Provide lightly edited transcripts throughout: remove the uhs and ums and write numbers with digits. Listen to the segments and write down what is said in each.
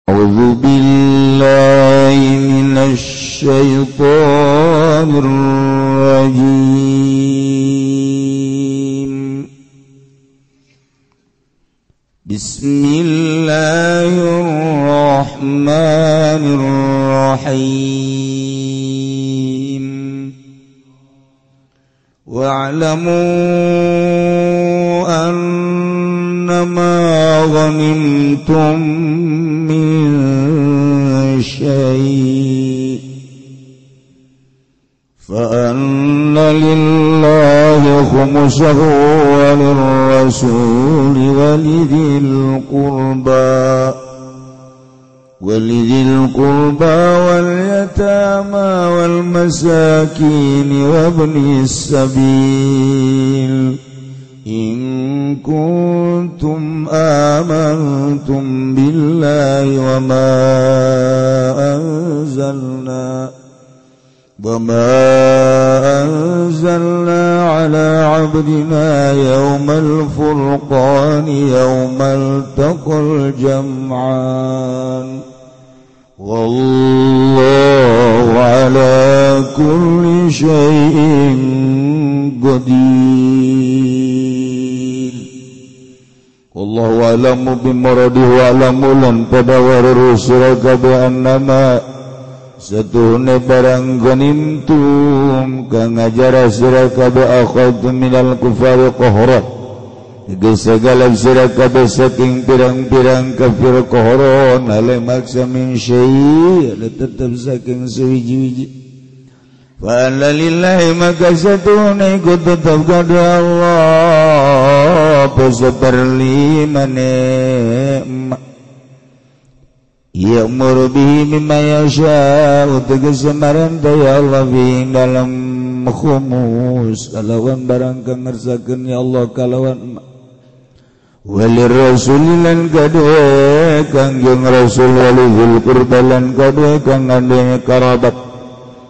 أعوذ بالله من الشيطان الرجيم. بسم الله الرحمن الرحيم. واعلموا أنما غنمتم من شيء فأن لله خمسه وللرسول ولذي القربى واليتامى والمساكين وابن السبيل إن كنتم آمنتم بالله وما أنزلنا على عبدنا يوم الفرقان يوم التقى الجمعان والله على كل شيء قدير. والله أعلم بمرده وأعلم لن تدور الرسل بأنما satuhune barang ghanimtum kang ngajara sira kabeh akhadtu minal kufari qahra geus segala sira kabeh saking pirang-pirang kafir qahron ale maksa min syai' tetep saking suwiji-wiji fa anna lillahi maka satuhune iku tetep kada Allah seperlimane ya'muru bihi mimma yasha'u tegese maranta ya Allah bihi dalam khumus kalawan barang kang ngersakeun ya Allah kalawan walir rasul lan kadue kangjeng rasul walil qurba lan kadue kang ngandeng karabat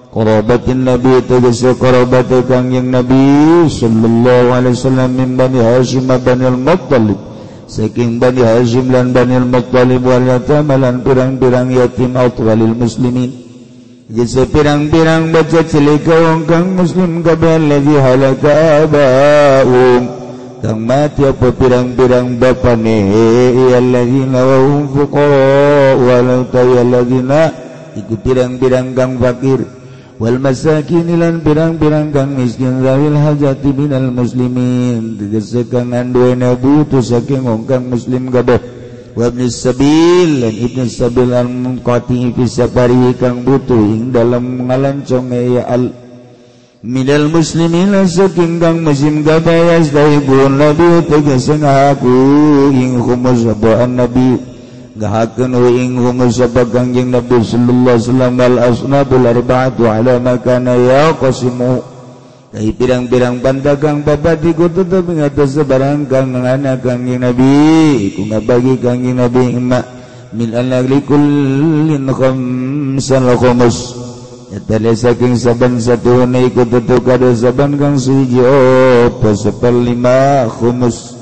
qarabatin nabi tegese karabat kangjeng nabi sallallahu alaihi wasallam min bani Hashim bani al-Muttalib saking Bani Hashim lan Bani Al-Muttalib wal yatama lan pirang-pirang yatim atwalil muslimin geus pirang-pirang baca cilik wong kang muslim kabeh alladzi halaka abaum kang mati apa pirang-pirang bapane alladzina wa hum fuqara wa alladzina iku pirang-pirang kang fakir wal masakin lan pirang-pirang kang miskin zawil hajati minal muslimin tegese kang anduwene butuh saking wong kang muslim kabeh wa ibnis sabil lan ibnis sabil al munqati fi safari kang butuh ing dalem ngalanconge ya al minal muslimin saking kang muslim kabeh yastahibun nabi tegese ngaku ing khumus nabi gahakeun ing humus sapa Kangjeng Nabi sallallahu alaihi wasallam wal asnabul arba'atu ala ma kana yaqsimu dai pirang-pirang pandagang bapak iku tetep ing atas barang kang ngana Kangjeng Nabi iku ngabagi Kangjeng Nabi imma min alli kullin khamsal khumus eta saking saben satuhune iku tetep kada saben kang suwiji apa seperlima khumus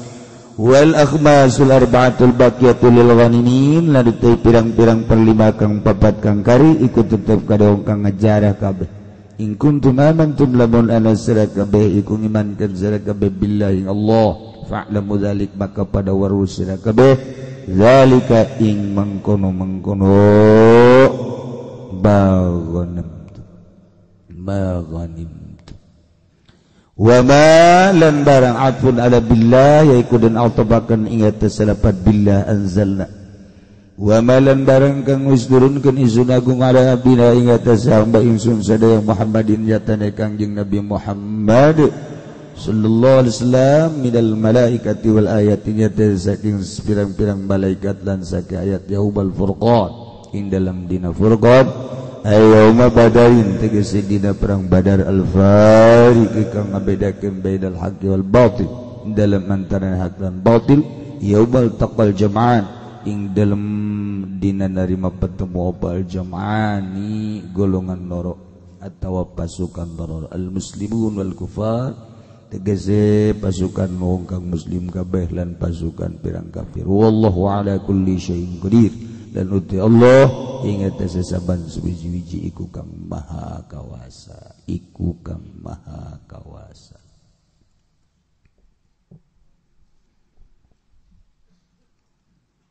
wal akhmasul arba'atul baqiyatul lil ghanimin lan teu pirang-pirang perlima kang papat kang kari iku tetep kada wong kang ngajarah kabeh in kuntum amantum lamun ana sira kabeh iku ngimankeun sira kabeh billahi Allah fa'lamu dzalik maka pada waru sira kabeh zalika ing mangkono-mangkono maghanim wa ma lan barang atfun ala billah yaiku den altabakan ingat selapat billah anzalna wa ma lan barang kang wis turunkeun izun agung ala abdina ingat hamba ingsun sadaya Muhammadin nyatane Kangjeng Nabi Muhammad sallallahu alaihi wasallam minal malaikati wal ayati nyata saking pirang-pirang malaikat lan saking ayat yaumul furqan ing dalam dina furqan ayyuma badarin tegese dina perang Badar al-fariq kang ngabedakeun bainal haqqi wal batil dalam antara hak dan batil yaumal taqal jam'an ing dalam dina narima pertemu opal jam'ani golongan loro atawa pasukan loro al muslimun wal kufar tegese pasukan wong kang muslim kabeh lan pasukan pirang kafir wallahu ala kulli syai'in qadir. Dan uti Allah ingat sesaban suwiji-wiji iku kang maha kawasa, iku kang maha kawasa.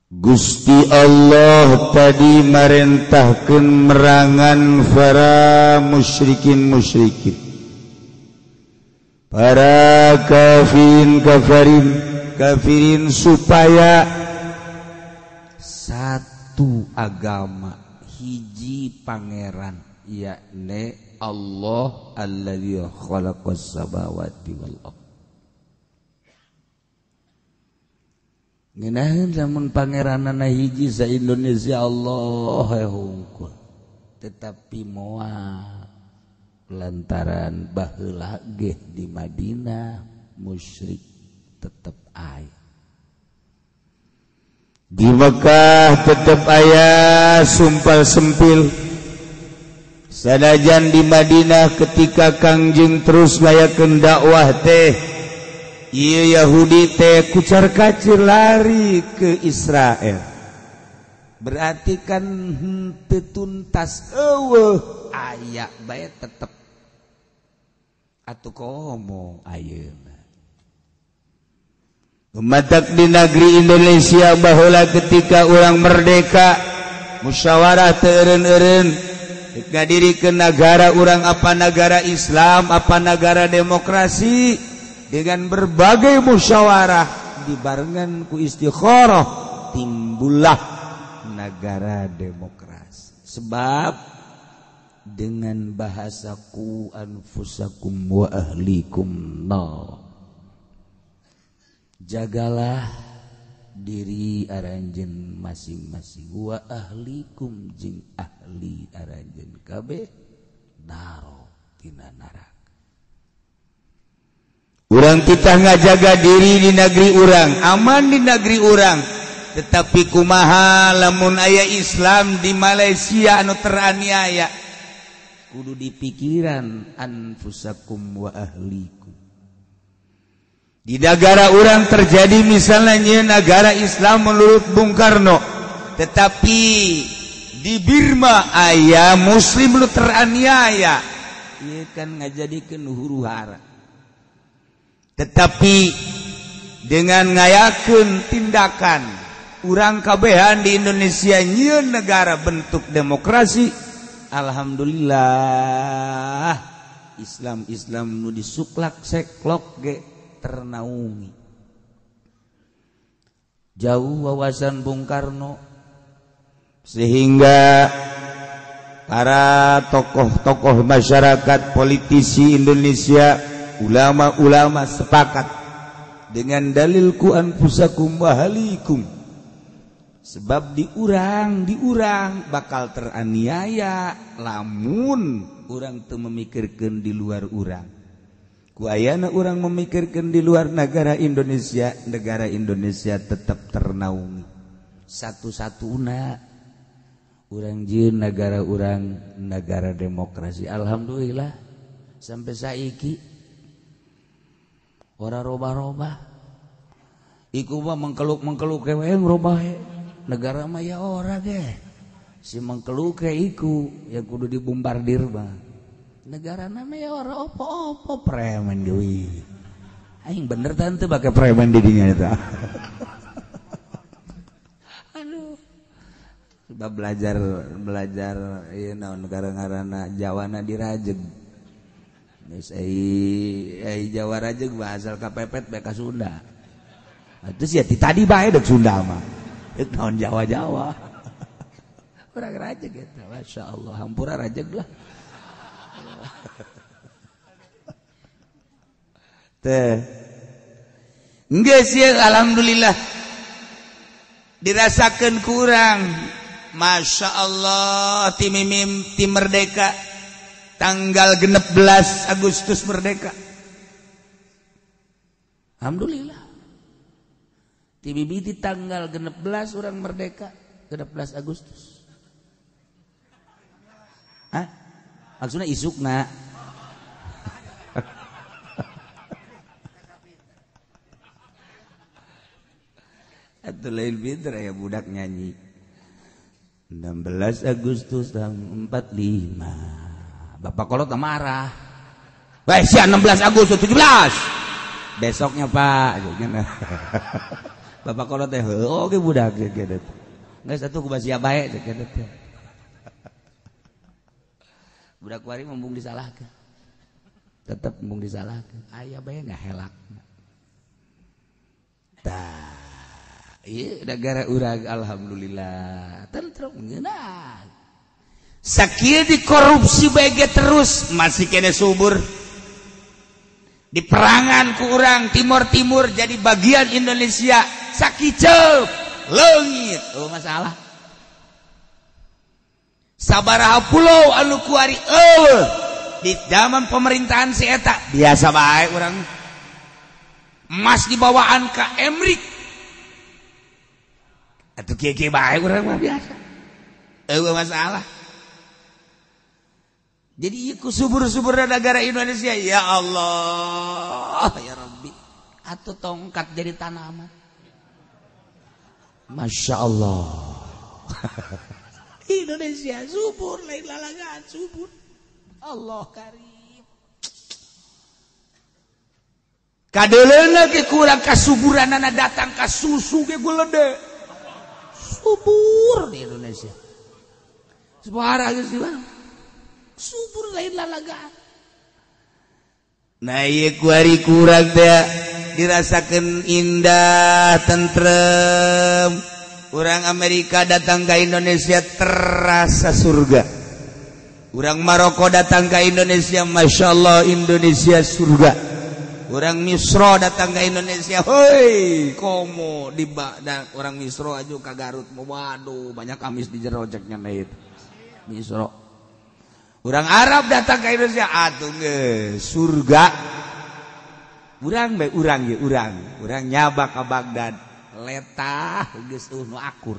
Gusti Allah tadi marentahkeun merangan para musyrikin musyrikin, para kafirin kafirin kafirin, supaya satu agama, hiji pangeran, yakni Allah alladzi khalaqas samawati wal ardh. Ngenaheun lamun pangeranana hiji sa Indonesia Allah hungkul. Tetapi moal lantaran baheula ge di Madinah musyrik tetep aya. Di Mekah tetep aya sumpal sempil. Sanajan di Madinah ketika Kangjeng terus ngayakeun dakwah teh, ieu Yahudi teh kucar kacir lari ke Israel. Berarti kan henteu tuntas eueuh aya bae tetep. Atuh komo ayeuna. Matak di negeri Indonesia baheula ketika urang merdeka musyawarah teu eureun-eureun ngadirikeun nagara urang apa nagara Islam apa nagara demokrasi, dengan berbagai musyawarah dibarengan ku istikharah timbullah negara demokrasi. Sebab dengan bahasa ku anfusakum wa ahlikum nar, jagalah diri aranjeun masing-masing, wa ahlikum jeung ahli aranjeun kabeh naro tina neraka. Urang kita ngajaga diri di negeri urang, aman di negeri urang. Tetapi kumaha lamun aya Islam di Malaysia anu teraniaya, kudu dipikiran anfusakum wa ahlikum. Di negara urang terjadi misalnya negara Islam menurut Bung Karno, tetapi di Birma aya muslim lu teraniaya, ieu kan ngajadikeun huru-hara. Tetapi dengan ngayakeun tindakan urang kabehan di Indonesia nyieun negara bentuk demokrasi, alhamdulillah Islam-Islam nu disuklak seklok ge ternaungi. Jauh wawasan Bung Karno sehingga para tokoh-tokoh masyarakat, politisi Indonesia, ulama-ulama sepakat dengan dalil ku anfusakum wa ahlikum. Sebab diurang bakal teraniaya lamun urang teu memikirkeun di luar urang. Ku ayana urang memikirkeun di luar negara Indonesia, negara Indonesia tetap ternaungi. Satu-satuna urang jieun negara urang negara demokrasi. Alhamdulillah sampai saiki ora robah-robah. Iku mah mengkeluk-mengkeluk we ngrobah negara mah ya ora ge. Si mengkeluk iku ya kudu dibombardir mah. Negara nama ya ora opo-opo preman deui. Aing bener tante bake preman di dinya eta. Aduh. Sebab belajar ieu naon negara ngaranna Jawana dirajeg. Geus ai Jawa rajeg mah asal kapepet bae ka Sunda. Atuh sia ti tadi bae deuk Sunda mah. Deuk naon Jawa-Jawa. Urang rajeg eta, masyaallah, hampura rajeg lah. Teh. Geus ieu alhamdulillah dirasakeun kurang. Masya Allah ti mimpi merdeka tanggal 16 Agustus merdeka. Alhamdulillah. Ti mimpi tanggal 16 orang merdeka, 16 Agustus. Hah? Maksudnya isukna. Atuh lain pinter ya budak nyanyi. 16 Agustus tahun 45. Bapak kolot marah. Weh, sia 16 Agustus 17. Besoknya Pak. Bapak kolot teh heuh oge budak gitu. Geus atuh ku sia bae gitu teh. Budak kuari embung disalahkeun. Tetep embung disalahkeun. Aya bae ngahelak. Tah. Iya, negara urang alhamdulillah tentrem ngeunah. Sakieu dikorupsi bae ge terus masih kene subur. Di perangan ku urang Timur Timur jadi bagian Indonesia sakiceup leungit. Oh masalah. Sabaraha pulau anu kuari eueuh di zaman pemerintahan si eta biasa bae urang. Emas dibawaan ka Emrik. Atuh kieu-kieu bae urang mah biasa. Eueuh masalah. Jadi ieu ku subur-suburna negara Indonesia ya Allah ya Rabbi. Atuh tongkat jadi tanaman. Masya Allah. Indonesia subur lain lalagaan subur. Allah karim. Kadeuleuna ge kurang kasuburanana datang ka susu ge gulede. Subur di Indonesia. Suara geus subur lain lalagaan. Nah ieu kuari kurang teh dirasakeun indah tentrem. Urang Amerika datang ke Indonesia terasa surga. Urang Maroko datang ke Indonesia, Masya Allah Indonesia surga. Orang Misro datang ke Indonesia, hoi, komo di dan orang Misro aja ke Garut, waduh banyak kamis di jero ceknya itu. Misro. Orang Arab datang ke Indonesia, atuh geus surga. Urang bae urang ye urang, urang nyaba ka Baghdad, letah geus eueuh nu akur.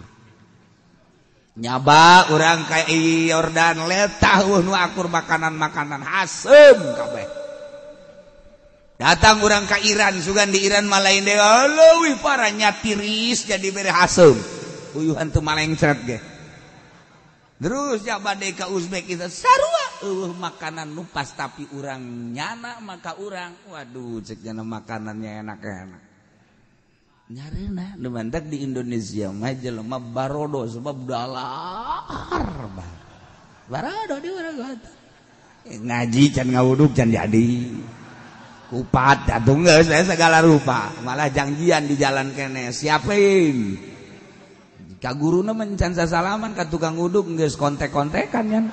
Nyaba urang ka Yordan, letah eueuh nu akur makanan-makanan haseum kabeh. Datang orang ke Iran, sugan di Iran malain deui leuwih parah nya tiris jadi bere haseum. Uyuhan teu malengcret ge. Terus ya bade ka Uzbekistan sarua eueuh makanan nu pas tapi urang nyana maka urang waduh cek nyana makanannya enak-enak. Nyareuna nu mantak di Indonesia mah jelema barodo sebab dalar. Barodo di urang ngaji can ngawuduk can jadi. Kupat atuh geus segala rupa malah janjian di jalan kene siapin ka guruna mencan sasalaman ka tukang uduk geus kontek-kontekan kan.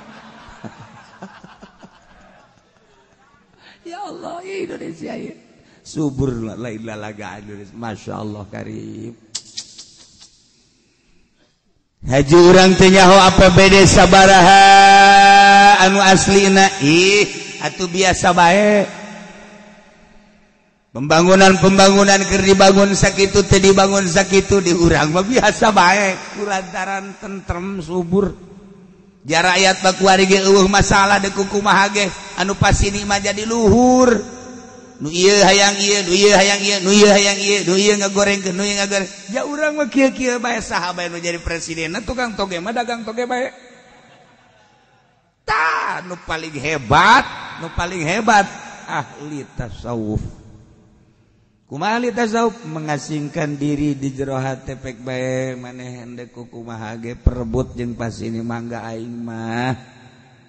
Ya Allah Indonesia ya subur lain lalaga Indonesia Masya Allah karim. Haji urang teh nyaho APBD sabaraha anu aslina ih atuh biasa bae. Pembangunan-pembangunan keur dibangun sakitu teu dibangun sakitu di urang mah biasa bae kulantaran tentrem subur. Ja rakyat mah kuari ge eueuh masalah deuk kumaha ge anu pasini mah jadi luhur. Nu ieu hayang ieu, nu ieu hayang ieu, nu ieu hayang ieu, nu ieu ngagorengkeun, nu ieu ngagoreng. Ja urang mah kieu-kieu bae saha bae nu jadi presiden tukang toge mah dagang toge bae. Tah nu paling hebat, nu paling hebat ahli tasawuf. Kumaha ahli tasawuf mengasingkan diri di jero hate pek bae maneh henteu kumaha ge perebut jeung pasini mangga aing mah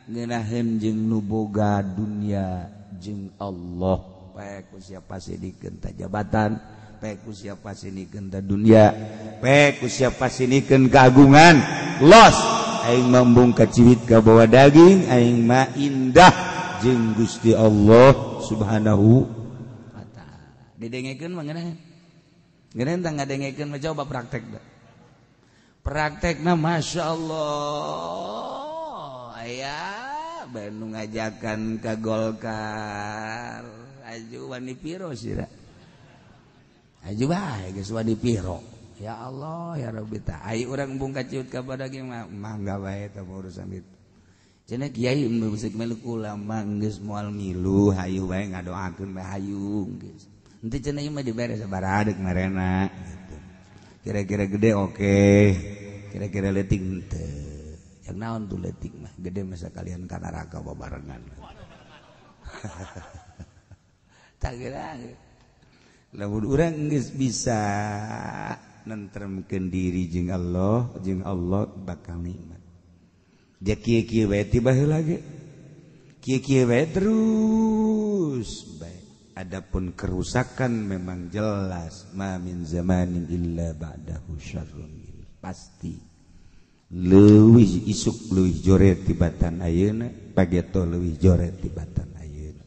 ngeunaheun jeung nu boga dunia jeung Allah. Bae ku siapa sinikeun ta jabatan, bae ku siapa sinikeun ta dunia, bae ku siapa sinikeun kagungan. Los aing mambung kaciwit ka bawa daging aing mah indah jeung Gusti Allah Subhanahu wa taala. Didengekeun mah ngeunah. Ngeunah tah ngadengekeun mah coba praktek da. Praktekna Masya Allah. Aya bae nu ngajakan ka Golkar. Aju wani piro sira. Aju bae geus wani piro. Ya Allah ya Rabbi ta. Ai urang embung kaciut ka daging mah mangga bae eta urusan itu. Cenah kiai musik milu ulama geus moal milu hayu bae ngadoakeun bae hayu geus. Henteu cenah ieu mah dibere sabaraha deuk marena gitu. Kira-kira gede oke, kira-kira leutik henteu. Teu naon tuh leutik mah, gede masa kalian ka neraka babarengan. Tak kira. Lamun urang geus bisa nentremkeun diri jeung Allah bakal nikmat. Dia kieu-kieu bae tiba heula ge. Kieu-kieu bae terus bae. Adapun kerusakan memang jelas, ma min zamanin illa ba'dahu syarrun. Pasti leuwih isuk leuwih joret tibatan ayeuna, pageto leuwih joret tibatan ayeuna.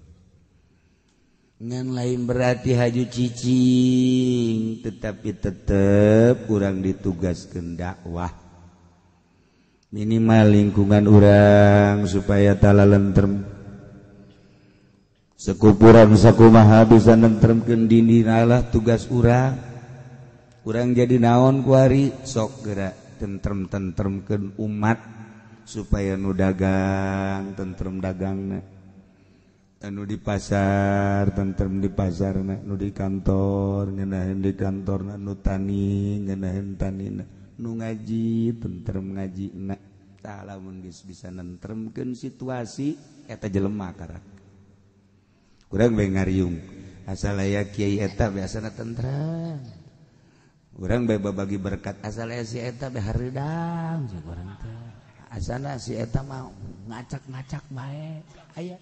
Ngan lain berarti haju cicing, tetapi tetep urang ditugaskeun dakwah. Minimal lingkungan urang supaya tala lentrem. Sekupuran sakumaha bisa nentremkeun dinina lah tugas urang. Urang jadi naon kuari sok gerak tentrem-tentremkeun umat supaya nu dagang tentrem dagangna, anu di pasar tentrem di pasarna, nu di kantor ngeunaheun di kantorna, nu tani ngeunaheun tanina, nu ngaji tentrem ngajina. Tah lamun geus bisa nentremkeun situasi eta jelema karak. Kurang bae ngariung asal aya kiai eta biasana tentrem. Urang bae babagi berkat asal aya si eta bae hareudang jeung urang teh. Asana si eta mah ngacak-ngacak bae. Aya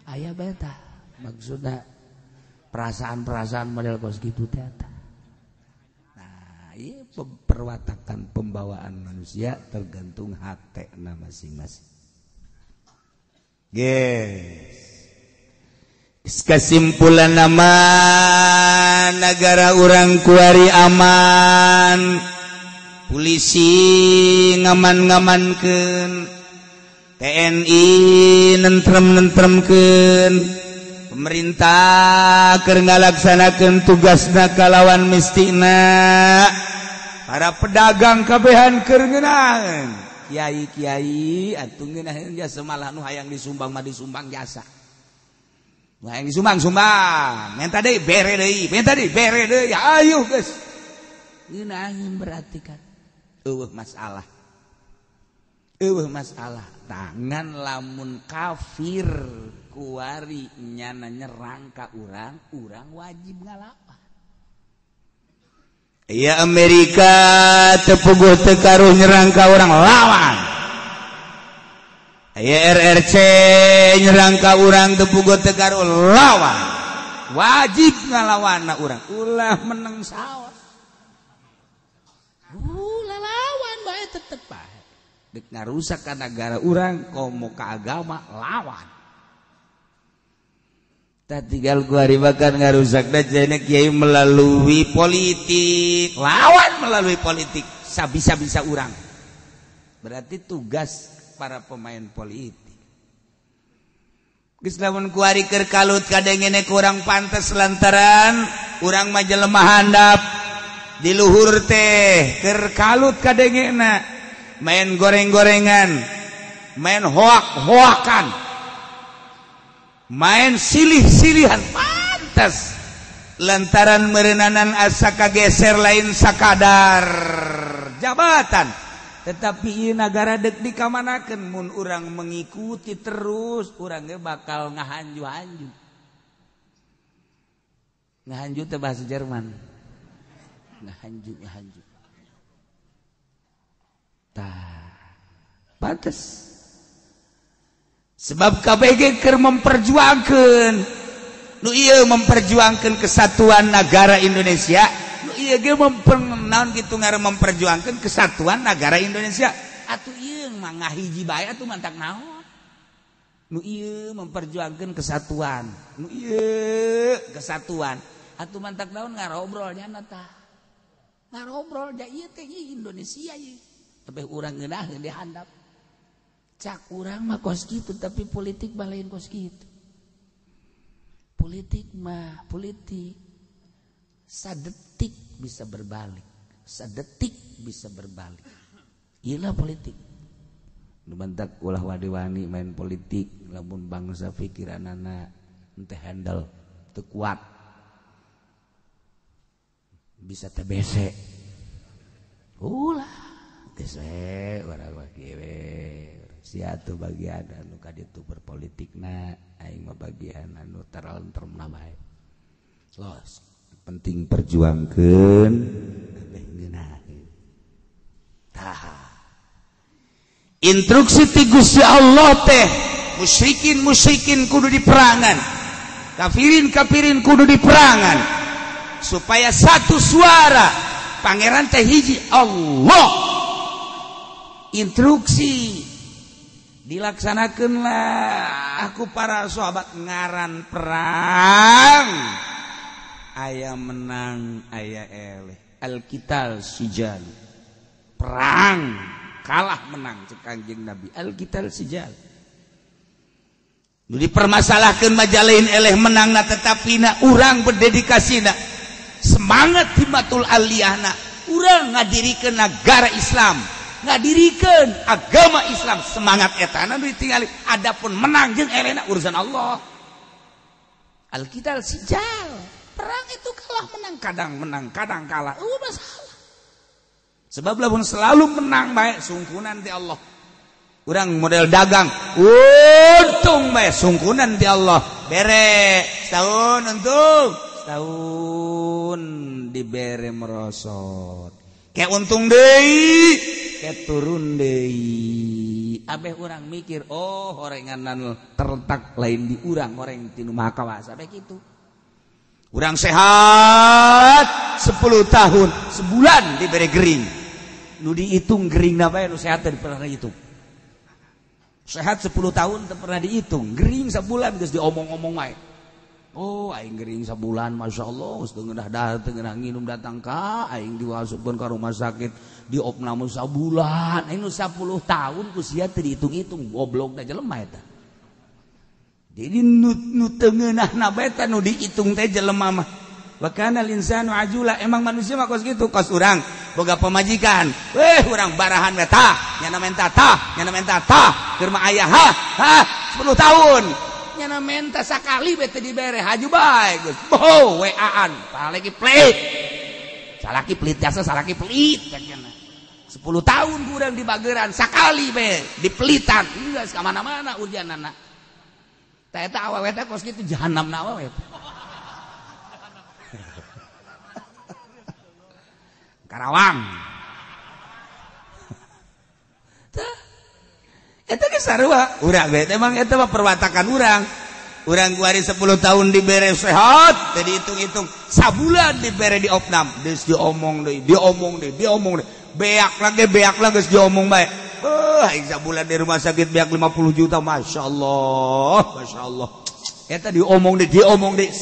aya bae tah. Maksudna perasaan-perasaan model kos kitu teh tah. Nah, ieu perwatakan pembawaan manusia tergantung hatena masing-masing. Guys. Kesimpulan nama negara urang kuari aman, polisi ngaman-ngamankeun, TNI nentrem-nentremkeun, pemerintah keur ngalaksanakeun tugasna kalawan mistina, para pedagang kabehan keur ngeunaheun, kiai-kiai atuh ngeunaheun jasa malah nu hayang disumbang mah disumbang jasa. Wah, yang disumbang sumbang, minta deui bere deui, minta deui bere deui, ayo geus. Ngeunaheun berarti kan eueuh masalah. Eueuh masalah. Tangan lamun kafir kuari nyana nyerang ka urang, urang wajib ngalawan. Ya Amerika teu puguh teu karuh nyerang ka urang, lawan. Aya RRC nyerang ka urang teu puguh teu karuh, lawan. Wajib ngalawanna urang, ulah meneng saos. Ulah lawan bae tetep bae. Dek ngarusak ka nagara urang komo ka agama lawan. Tah tinggal kuari bahkan ngarusak da cenah kiai melalui politik, lawan melalui politik sabisa-bisa urang. Berarti tugas para pemain politik. Geus lamun kuari keur kalut kadengene kurang pantes lantaran urang mah jelema handap di luhur teh keur kalut kadengena main goreng-gorengan, main hoak-hoakan, main silih-silihan pantes lantaran meureunanan asa kageser lain sakadar jabatan. Tetapi ieu nagara dek dikamanakeun mun urang mengikuti terus urang ge bakal ngahanju-hanju. Ngahanju teh bahasa Jerman. Ngahanju, ngahanju. Tah, pantes. Sebab KBG keur memperjuangkeun nu ieu memperjuangkeun kesatuan negara Indonesia. Ieu ge naon kitu ngaran memperjuangkeun kesatuan negara Indonesia. Atuh ieu mah ngahiji bae atuh mantak naon. Nu ieu memperjuangkeun kesatuan, nu ieu kesatuan. Atuh mantak naon ngarobrol nya tah. Ngarobrol da ieu teh Indonesia ieu. Tapi urang ngeunaheun di handap. Cak urang mah kos kitu tapi politik mah lain kos kitu. Politik mah politik. Sadetik bisa berbalik, sadetik bisa berbalik. Iyalah politik. Nu bantak ulah wadi-wani main politik, lamun bangsa pikiranana henteu handle, teu kuat. Bisa TBC. Ulah geus we urang mah kieu we. Sia tuh bagian anu ka ditu berpolitikna, aing mah bagian anu terlentram bae. Los, penting perjuangkeun kabeh ngeunaheun. Tah. Instruksi ti Gusti Allah teh, musyrikin-musyrikin kudu diperangan. Kafirin-kafirin kudu diperangan. Supaya satu suara pangeran teh hiji Allah. Instruksi dilaksanakanlah aku para sahabat ngaran perang aya menang aya eleh al-qital sijal perang kalah menang cek Kangjeng Nabi al-qital sijal nu dipermasalahkeun majalain eleh menangna tetapi na urang berdedikasina semangat himmatul aliyahna urang ngadirikeun negara Islam ngadirikeun agama Islam semangat etana nu ditingali adapun menang jeung elehna urusan Allah. Al-qital sijal perang itu kalah menang kadang kalah masalah sebab lamun selalu menang bae sungkunan ti Allah. Urang model dagang untung bae sungkunan ti Allah bere setahun untung setahun dibere merosot kayak untung deui kayak turun deui abeh urang mikir oh orenganan terletak lain di urang oreng ti nu Maha Kawasa abeh kitu urang sehat 10 tahun sebulan dibere gering nu dihitung geringna bae nu sehat teu pernah dihitung sehat 10 tahun teu pernah dihitung gering sebulan geus diomong-omong wae. Oh aing gering sabulan Masya Allah geus teu ngeunah dahar teu ngeunah nginum datang ka aing diwasupkeun ka rumah sakit diopname sabulan aing nu 10 tahun ku sia teu dihitung-hitung goblok da jelema eta. Jadi nu teu ngeunahna bae teh nu dihitung teh jelema mah. Wa kana linsanu ajula emang manusia mah kos kitu kos urang boga pamajikan weh urang barahan we tah nyana menta tah nyana menta tah keur mah aya ha ha 10 tahun nyana menta sakali bete dibere haju bae geus boh WA-an salaki pelit salaki pelit jasa salaki pelit cenah 10 tahun kurang dibageran sakali be dipelitan geus ka mana-mana ujianana tah eta awewe teh kos kitu jahanamna awewe Karawang tah eta ge sarua urang we emang eta mah perwatakan urang. Urang kuari 10 tahun dibere sehat teu dihitung-hitung sabulan dibere diopnam geus diomong deui diomong deui diomong deui beak lagi geus diomong bae beuh aing sabulan di rumah sakit beak 50 juta masyaallah masyaallah eta diomong deui 10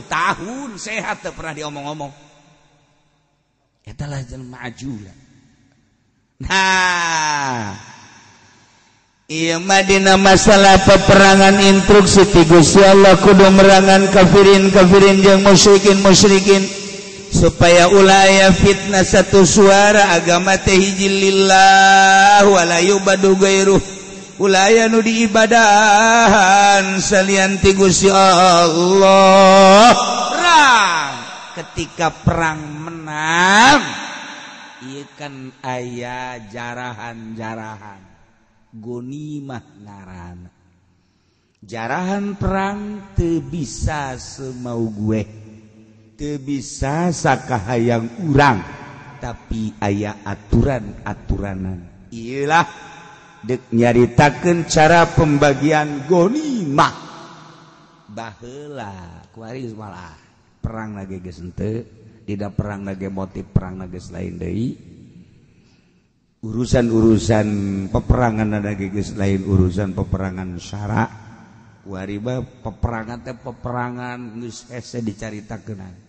tahun sehat teu pernah diomong-omong eta lah jelema ajula. Nah iya madina masalah peperangan instruksi ti Gusti Allah kudu merangan kafirin-kafirin jeung musyrikin-musyrikin supaya ulah aya fitnah satu suara agama teh hiji lillah wala yubadu gairuh ulah aya nu diibadahan salian ti Gusti Allah. Perang ketika perang menang ieu kan aya jarahan-jarahan gonimah ngaran jarahan perang teu bisa semau gue teu bisa sakahayang urang tapi aya aturan-aturanan iyalah dek nyaritakeun cara pembagian gonimah baheula kuari geus malah perang lagi geus henteu dina perang lagi motif perang geus lain deui urusan-urusan peperangan ada geus lain urusan peperangan syara kuari mah peperangan teh peperangan geus hese dicaritakeun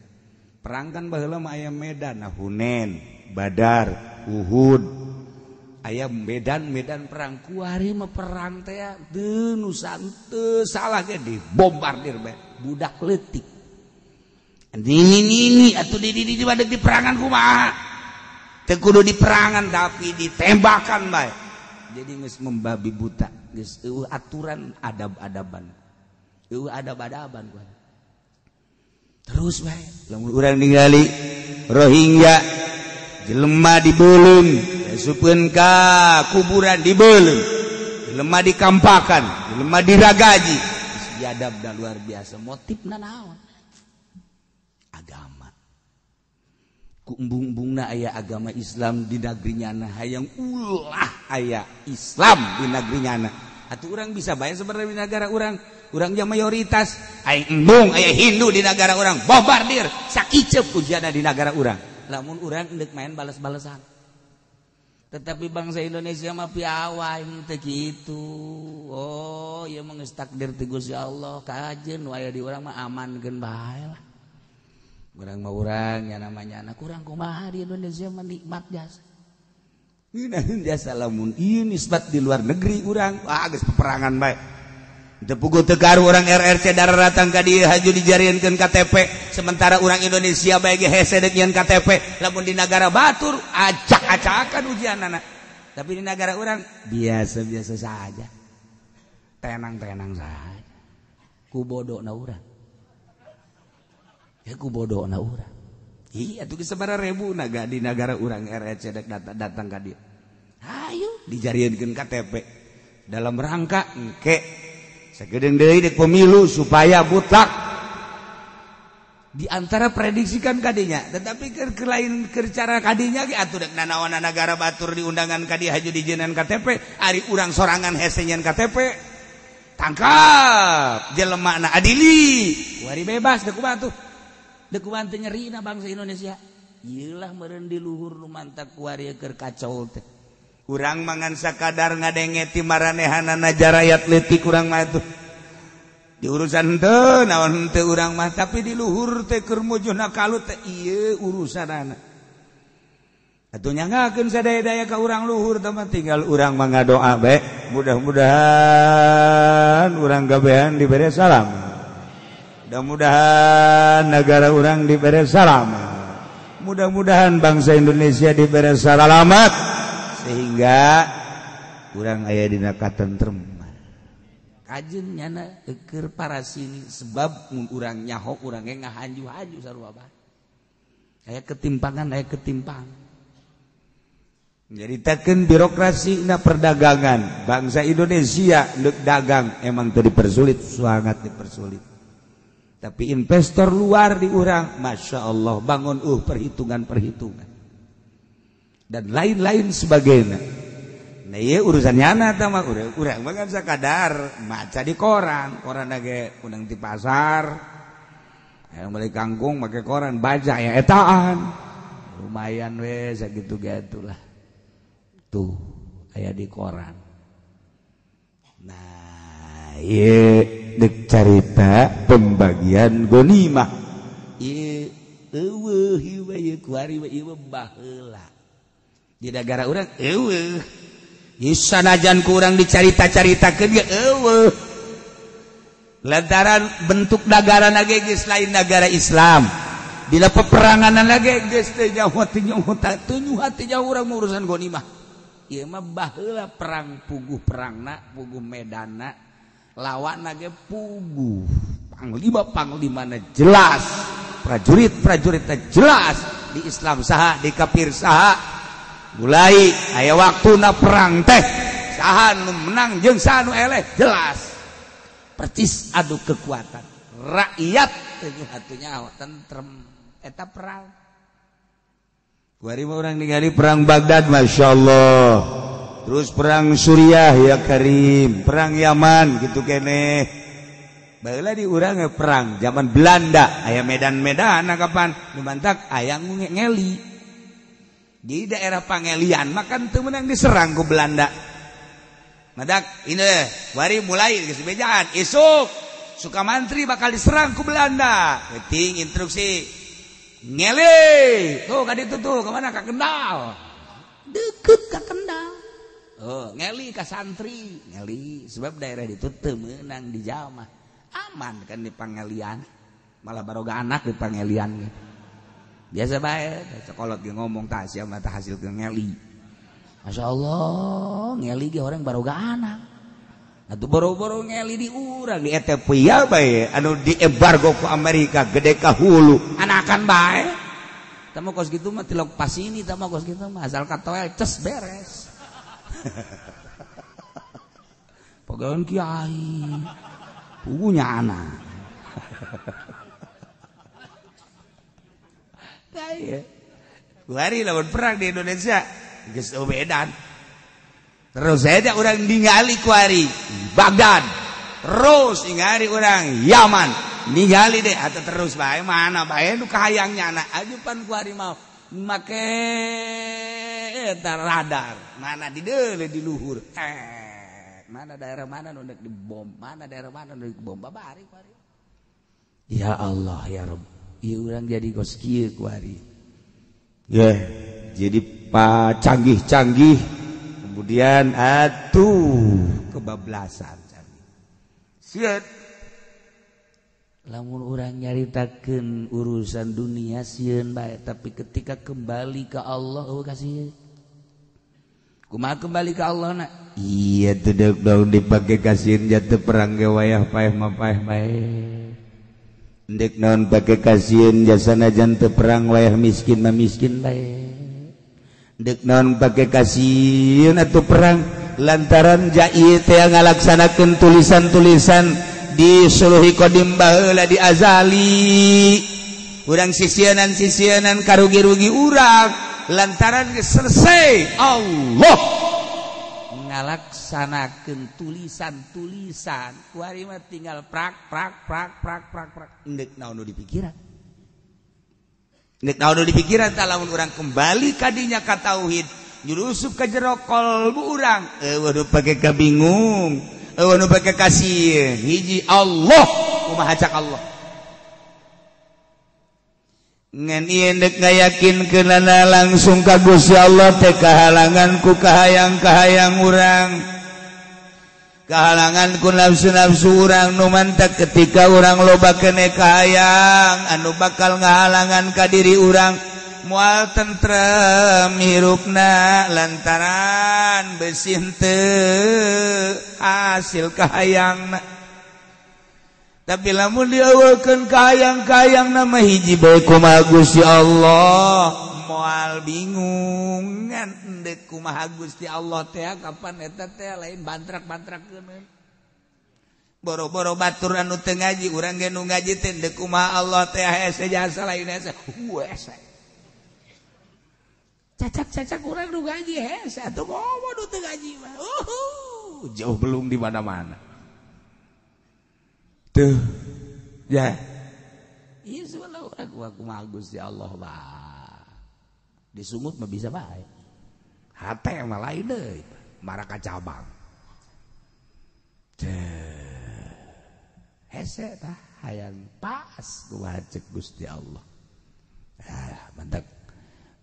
perang kan baheula mah aya medan Hunain Badar Uhud aya medan-medan perang kuari mah perang teh teu nu teu salah ge dibombardir bae budak leutik ini atuh di di perangan kumaha teu kudu di perangan tapi ditembakan bae jadi geus membabi buta geus eueuh aturan adab-adaban eueuh adab-adaban kuari terus bae lamun urang ningali Rohingya jelema dibeuleum asupeun ka kuburan dibeuleum jelema dikampakan, jelema diragaji. Biadab da luar biasa. Motifna naon? Agama. Ku embung-embungna aya agama Islam di negeri nyana, hayang ulah aya Islam di negeri nyana. Atuh urang bisa bae sebenarnya di negara urang, urang yang mayoritas aing embung aya Hindu di negara urang, bombardir sakiceup ujianna di negara urang. Lamun urang endek main balas-balasan. Tetapi bangsa Indonesia mah piawai teu kitu. Oh, ieu mah geus takdir ti Gusti Allah, kajeun nu aya di urang mah amankeun bae lah. Urang mah urang nya namanya anak urang kumaha di Indonesia mah nikmat jasa. Ngeunaheun jasa lamun ieu nisbat di luar negeri urang, wah geus peperangan bae. Teu puguh teu garu urang RRC daratang ka dieu haju dijariankeun KTP, sementara urang Indonesia bae ge hese deuk nyieun KTP, lamun di nagara batur acak-acakan ujianana. Tapi di nagara urang biasa-biasa saja. Tenang-tenang saja. Ku bodona urang. Ya ku bodona urang. Iya tuh sabaraha ribu naga di nagara urang RRC dek datang ka dieu. Hayu dijariankeun KTP dalam rangka engke sagedeung deui dek pemilu supaya mutlak. Di antara prediksikan kadinya, tetapi keur lain keur cara kadinya ge atuh dek nanaonan nagara batur di undangan ka dieu haju dijieunnan KTP, ari urang sorangan hese nyieun KTP. Tangkap jelemana adili, wari bebas dek kumaha tuh. Dek kumaha teu nyerina bangsa Indonesia. Ieu lah meureun di luhur nu mantak kuari keur kacau teh. Urang mangan sakadar ngadenge ti maranehanana jarayat leutik urang mah tuh. Di urusan henteu naon henteu urang mah, tapi di luhur teh keur mujuna kalut teh ieu urusanana. Atuh nyangakeun sadaya-daya ka urang luhur teh mah tinggal urang mah ngadoa bae. Mudah-mudahan urang gabehan dibere salam. Mudah-mudahan negara urang dibere salam. Mudah-mudahan bangsa Indonesia dibere salamat sehingga urang aya dina katentreman. Kajeun nyana keur parasini sebab mun urang nyaho urang ge ngahanju-hanju sarua bae. Aya ketimpangan, aya ketimpangan. Nyaritakeun birokrasi na perdagangan bangsa Indonesia deuk dagang emang teu dipersulit, sangat dipersulit. Tapi investor luar di urang Masya Allah bangun perhitungan-perhitungan dan lain-lain sebagainya. Nah iya urusannya anak mah urang mah kan sakadar maca di koran, koran ge undang di pasar, yang beli kangkung make koran baca ya etaan, lumayan we sakitu gitulah. Tuh aya di koran. Nah ieu deuk carita pembagian ghanimah. Ieu eueuh ieu kuari we ieu baheula. Di negara urang eueuh. Ieu sanajan ku urang dicarita-caritakeun ge eueuh. Lantaran bentuk nagarana ge geus lain nagara Islam. Dina peperanganna ge geus teu nyaho teu nyaho teu nyuha teu nyaho urang urusan ghanimah. Ieu mah baheula perang puguh perangna, puguh medanna, lawanna ge puguh. Panglima-panglimana jelas, prajurit-prajuritna jelas, di Islam saha, di kafir saha. Mulai aya waktuna perang teh, saha nu menang jeung saha nu eleh jelas. Percis adu kekuatan. Rakyat teu hatunya tentrem eta perang. Kuari mah urang ningali perang Baghdad Masya Allah. Terus perang Suriah ya Karim, perang Yaman gitu keneh. Baheula di urang perang zaman Belanda, aya medan-medan kapan nu mantak aya ngeli. Di daerah Pangelian makan teu meunang diserang ku Belanda. Madak ini wari mulai geus bejaan isuk Sukamantri bakal diserang ku Belanda. Penting instruksi ngele tuh ka ditu tuh kemana ka Kendal, deket ka Kendal. Oh ngeli ka santri ngeli sebab daerah itu teu meunang dijamah, aman kan di Pangelian, malah baroga anak di Pangelian gitu. Biasa bae sekolot ge ngomong tah sia mah tah hasil ke ngeli. Masya Allah ngeli ge orang baroga anak. Atuh boro-boro ngeli di urang di Ethiopia bae anu diembargo ku Amerika gede ka hulu anakan bae. Tah mah kos kitu mah tilok pasini, tah mah kos kitu mah asal katoel ces beres. Pagawean kiai. Pugunya anak. Tah kuari lawan perang di Indonesia geus edan. Terus saja orang ningali kuari Baghdad. Terus ningali orang Yaman. Ningali deh atau terus bae mana bae nu kahayangnya anak aju pan kuari mau make eta radar. Mana di deule di luhur. Mana daerah mana nu deuk dibom, mana daerah mana nu dibom babari kuari. Ya Allah ya Rabb, ieu urang jadi kos kieu kuari. Ya, jadi pa canggih-canggih kemudian atuh kebablasan canggih. Sieun. Lamun urang nyaritakeun urusan dunia sieun bae, tapi ketika kembali ke Allah eueuh kasih. Kumaha kembali ke Allah nak? Iya teu daun dipake kasihin jatuh perang ge wayah paeh mah paeh bae. Ndek naon pake kasihin jasana jantu perang wayah miskin mah miskin bae. Ndek naon pake kasihin atuh perang lantaran jai teh ngalaksanakeun tulisan-tulisan di suluhi qadim baheula di azali. Urang sisienan-sisienan karugi-rugi urang lantaran selesai Allah ngalaksanakeun tulisan-tulisan kuari mah tinggal prak prak prak prak prak prak endek naon nu dipikiran endek naon nu dipikiran tah lamun urang kembali ka dinya ka tauhid nyurusup ka jero qalbu urang eueuh nu pake kabingung eueuh nu pake kasih hiji Allah kumaha cak Allah ngan ieu deuk ngayakinkeunana langsung ka Gusti Allah teh kahalangan ku kahayang-kahayang urang kahalangan ku nafsu-nafsu urang nu mantak ketika urang loba keneh kahayang anu bakal ngahalangan ka diri urang moal tentrem hirupna lantaran beusi henteu hasil kahayangna. Tapi lamun dieuwekeun kahayang-kahayang nama hiji bae kumaha Gusti Allah moal bingung ngan endek kumaha Gusti Allah teh kapan eta teh lain bantrak-bantrakeun. Boro-boro batur anu teu ngaji urang ge nu ngaji teh endek kumaha Allah teh hese jasa lain hese. Hese. Cacak-cacak urang nu ngaji hese atuh komo nu teu ngaji mah. Jauh belum di mana-mana. Tuh, ya. Iya sebelah aku kumaha Gusti Allah bah. Disungut mah bisa bae. Hate mah lain deui, maraka cabang. Teh. Hese tah hayang pas kumaha cek Gusti Allah. Ah, mantap.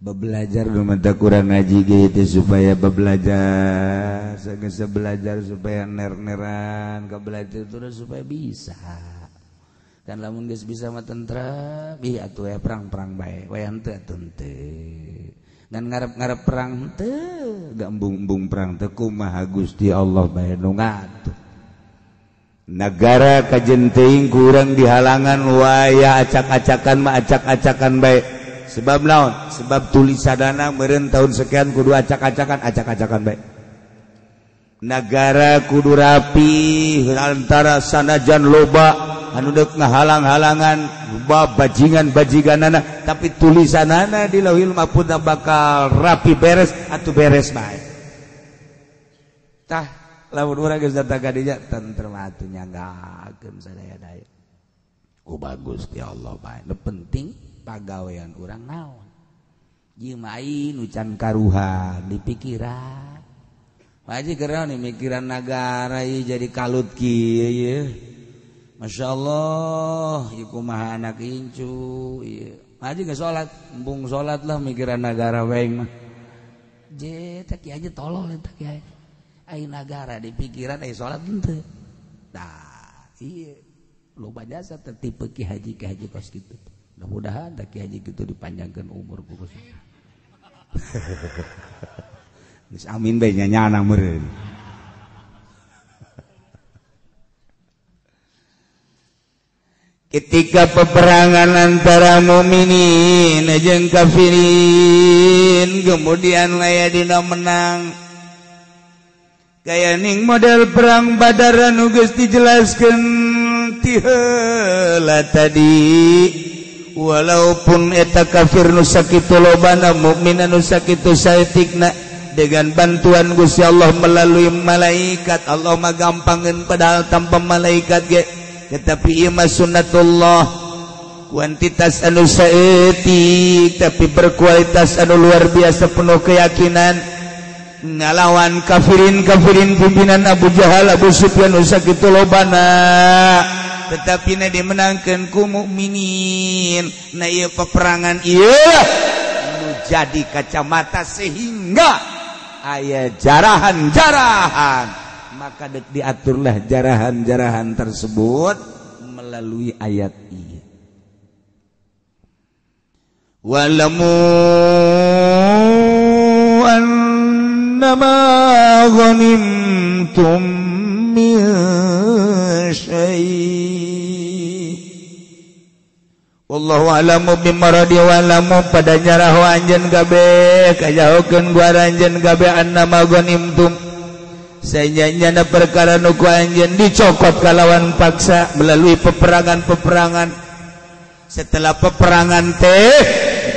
Belajar mantap kurang ngaji gitu supaya belajar, geus belajar supaya ner-neran, ka belajar terus supaya bisa. Dan lamun geus bisa mah tentrem, ih atuh we perang-perang bae, wayah henteu atuh henteu. Dan ngarep-ngarep perang henteu, gambung-embung perang teu kumaha Gusti Allah bae nu ngatur. Nagara kajen teuing kurang dihalangan wayah acak-acakan mah acak-acakan bae. Sebab naon? Sebab tulisanana meureun tahun sekian kudu acak-acakan, acak-acakan bae. Nagara kudu rapi antara sanajan loba anu deuk ngahalang-halangan loba bajingan-bajiganana tapi tulisanana di Lauhil Mahfuz bakal rapi beres atuh beres bae. Tah lamun urang geus datang ka dinya tentrem atuh nyanggakeun sadaya-daya. Ku bagus ti Allah bae. Nu penting pagawean urang naon ieu mah nu can karuhan di pikiran haji keur nih mikiran nagara ieu jadi kalut kieu ieu masyaallah ieu kumaha anak incu ieu haji geus salat embung salat lah mikiran nagara wae mah je teh kieu aja tolol eta kieu ai nagara di pikiran ai salat henteu tah ieu loba jasa teh tipe ki haji kos kitu. Mudah-mudahan tak haji gitu dipanjangkan umur ku. Geus amin bae nya nyana meureun. Ketika peperangan antara mukminin jeung kafirin kemudian aya dina menang. Kaya ning model perang Badar anu geus dijelaskeun ti heula tadi. Walaupun eta kafir nu sakitu lobana, mukmin anu sakitu saeutikna, dengan bantuan Gusti Allah melalui malaikat. Allah mah gampangeun padahal tanpa malaikat ge, tetapi ieu mah sunnatullah. Kuantitas anu saeutik tapi berkualitas anu luar biasa, penuh keyakinan ngalawan kafirin-kafirin pimpinan Abu Jahal, Abu Sufyan nu sakitu lobana, tetapi na dimenangkeun ku mukminin. Nah ieu peperangan ieu nu jadi kacamata sehingga aya jarahan-jarahan, maka dek diaturlah jarahan-jarahan tersebut melalui ayat ieu. Walamu annama ghanimtum min syai' wallahu a'lamu bimaradi walamu pada nyaraho anjeun kabeh kajahokeun gua anjeun kabeh annama ghanimtum sanyana perkara nu ku anjeun dicokot kalawan paksa melalui peperangan-peperangan. Setelah peperangan teh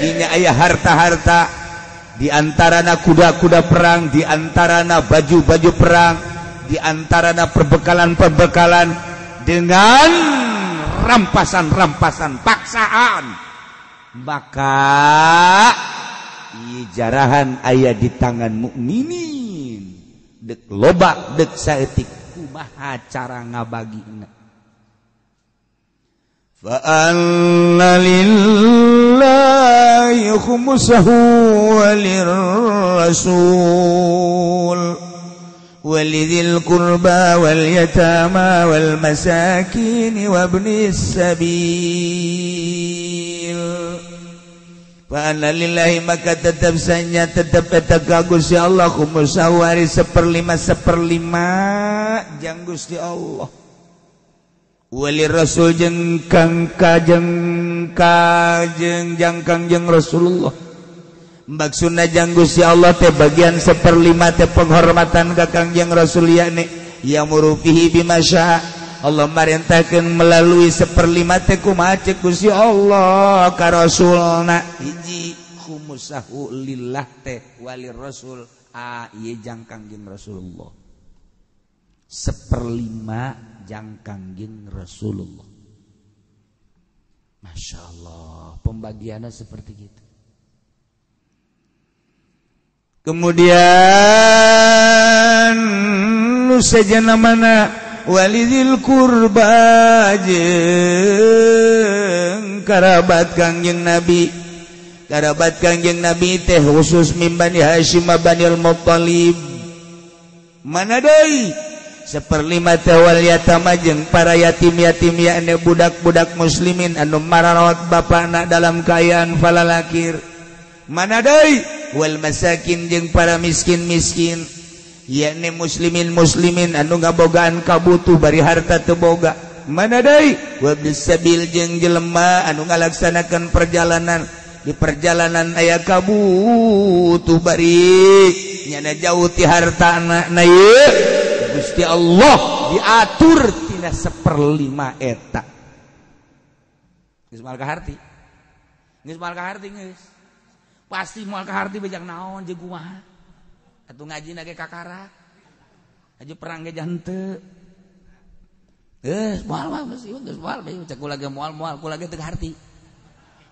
dinya aya harta-harta, di antarana kuda-kuda perang, di antarana baju-baju perang, di antarana perbekalan-perbekalan dengan rampasan-rampasan paksaan. Maka jarahan aya di tangan mukminin, dek loba dek saeutik, kumaha cara ngabagina. Fa anna lillahi khumsahu walirrasul walidhil qurba wal yatama wal masakin wabnis sabil. Fa anna lillahi maka tetap sanya tetap eta ka Gusti Allah khumsahu ari seperlima seperlima jang Gusti Allah, wali rasul jeung kang kajeng kajeng jangkang jeung Rasulullah. Maksudna jang Gusti Allah teh bagian seperlima teh penghormatan ka Kangjeng Rasul, yakni ya'muru fihi bima syaa. Allah marintahkeun melalui seperlima teh kumaha ceuk Gusti Allah ka Rasulna. Hiji khumusahu lillah teh wali rasul, a ieu jang Kangjeng Rasulullah. Seperlima jang Kangjeng Rasulullah. Masya Allah, pembagiannya seperti gitu. Kemudian nu sejana mana walidil kurba jeung karabat Kangjeng Nabi. Karabat Kangjeng Nabi teh khusus min Bani Hasyim Banil Muttalib. Mana deui? Seperlima teh wal yatama jeung para yatim-yatim yakni budak-budak muslimin anu mararawat bapana dalam kaayaan falalakir. Mana deui? Wal masakin jeung para miskin-miskin yakni muslimin-muslimin anu ngabogaan kabutuh bari harta teu boga. Mana deui? Wa bisabil jeung jelema anu ngalaksanakeun perjalanan, di perjalanan aya kabutuh bari nyana jauh ti hartana. Na ieu Gusti Allah diatur tina seperlima eta. Geus moal kaharti. Geus moal kaharti geus. Pasti moal kaharti bejang naon jeung kumaha. Atuh ngajina ge kakara. Aju perang ge henteu. Geus moal mah geus ieu geus moal bae cek kula ge moal-moal kula ge teu kaharti.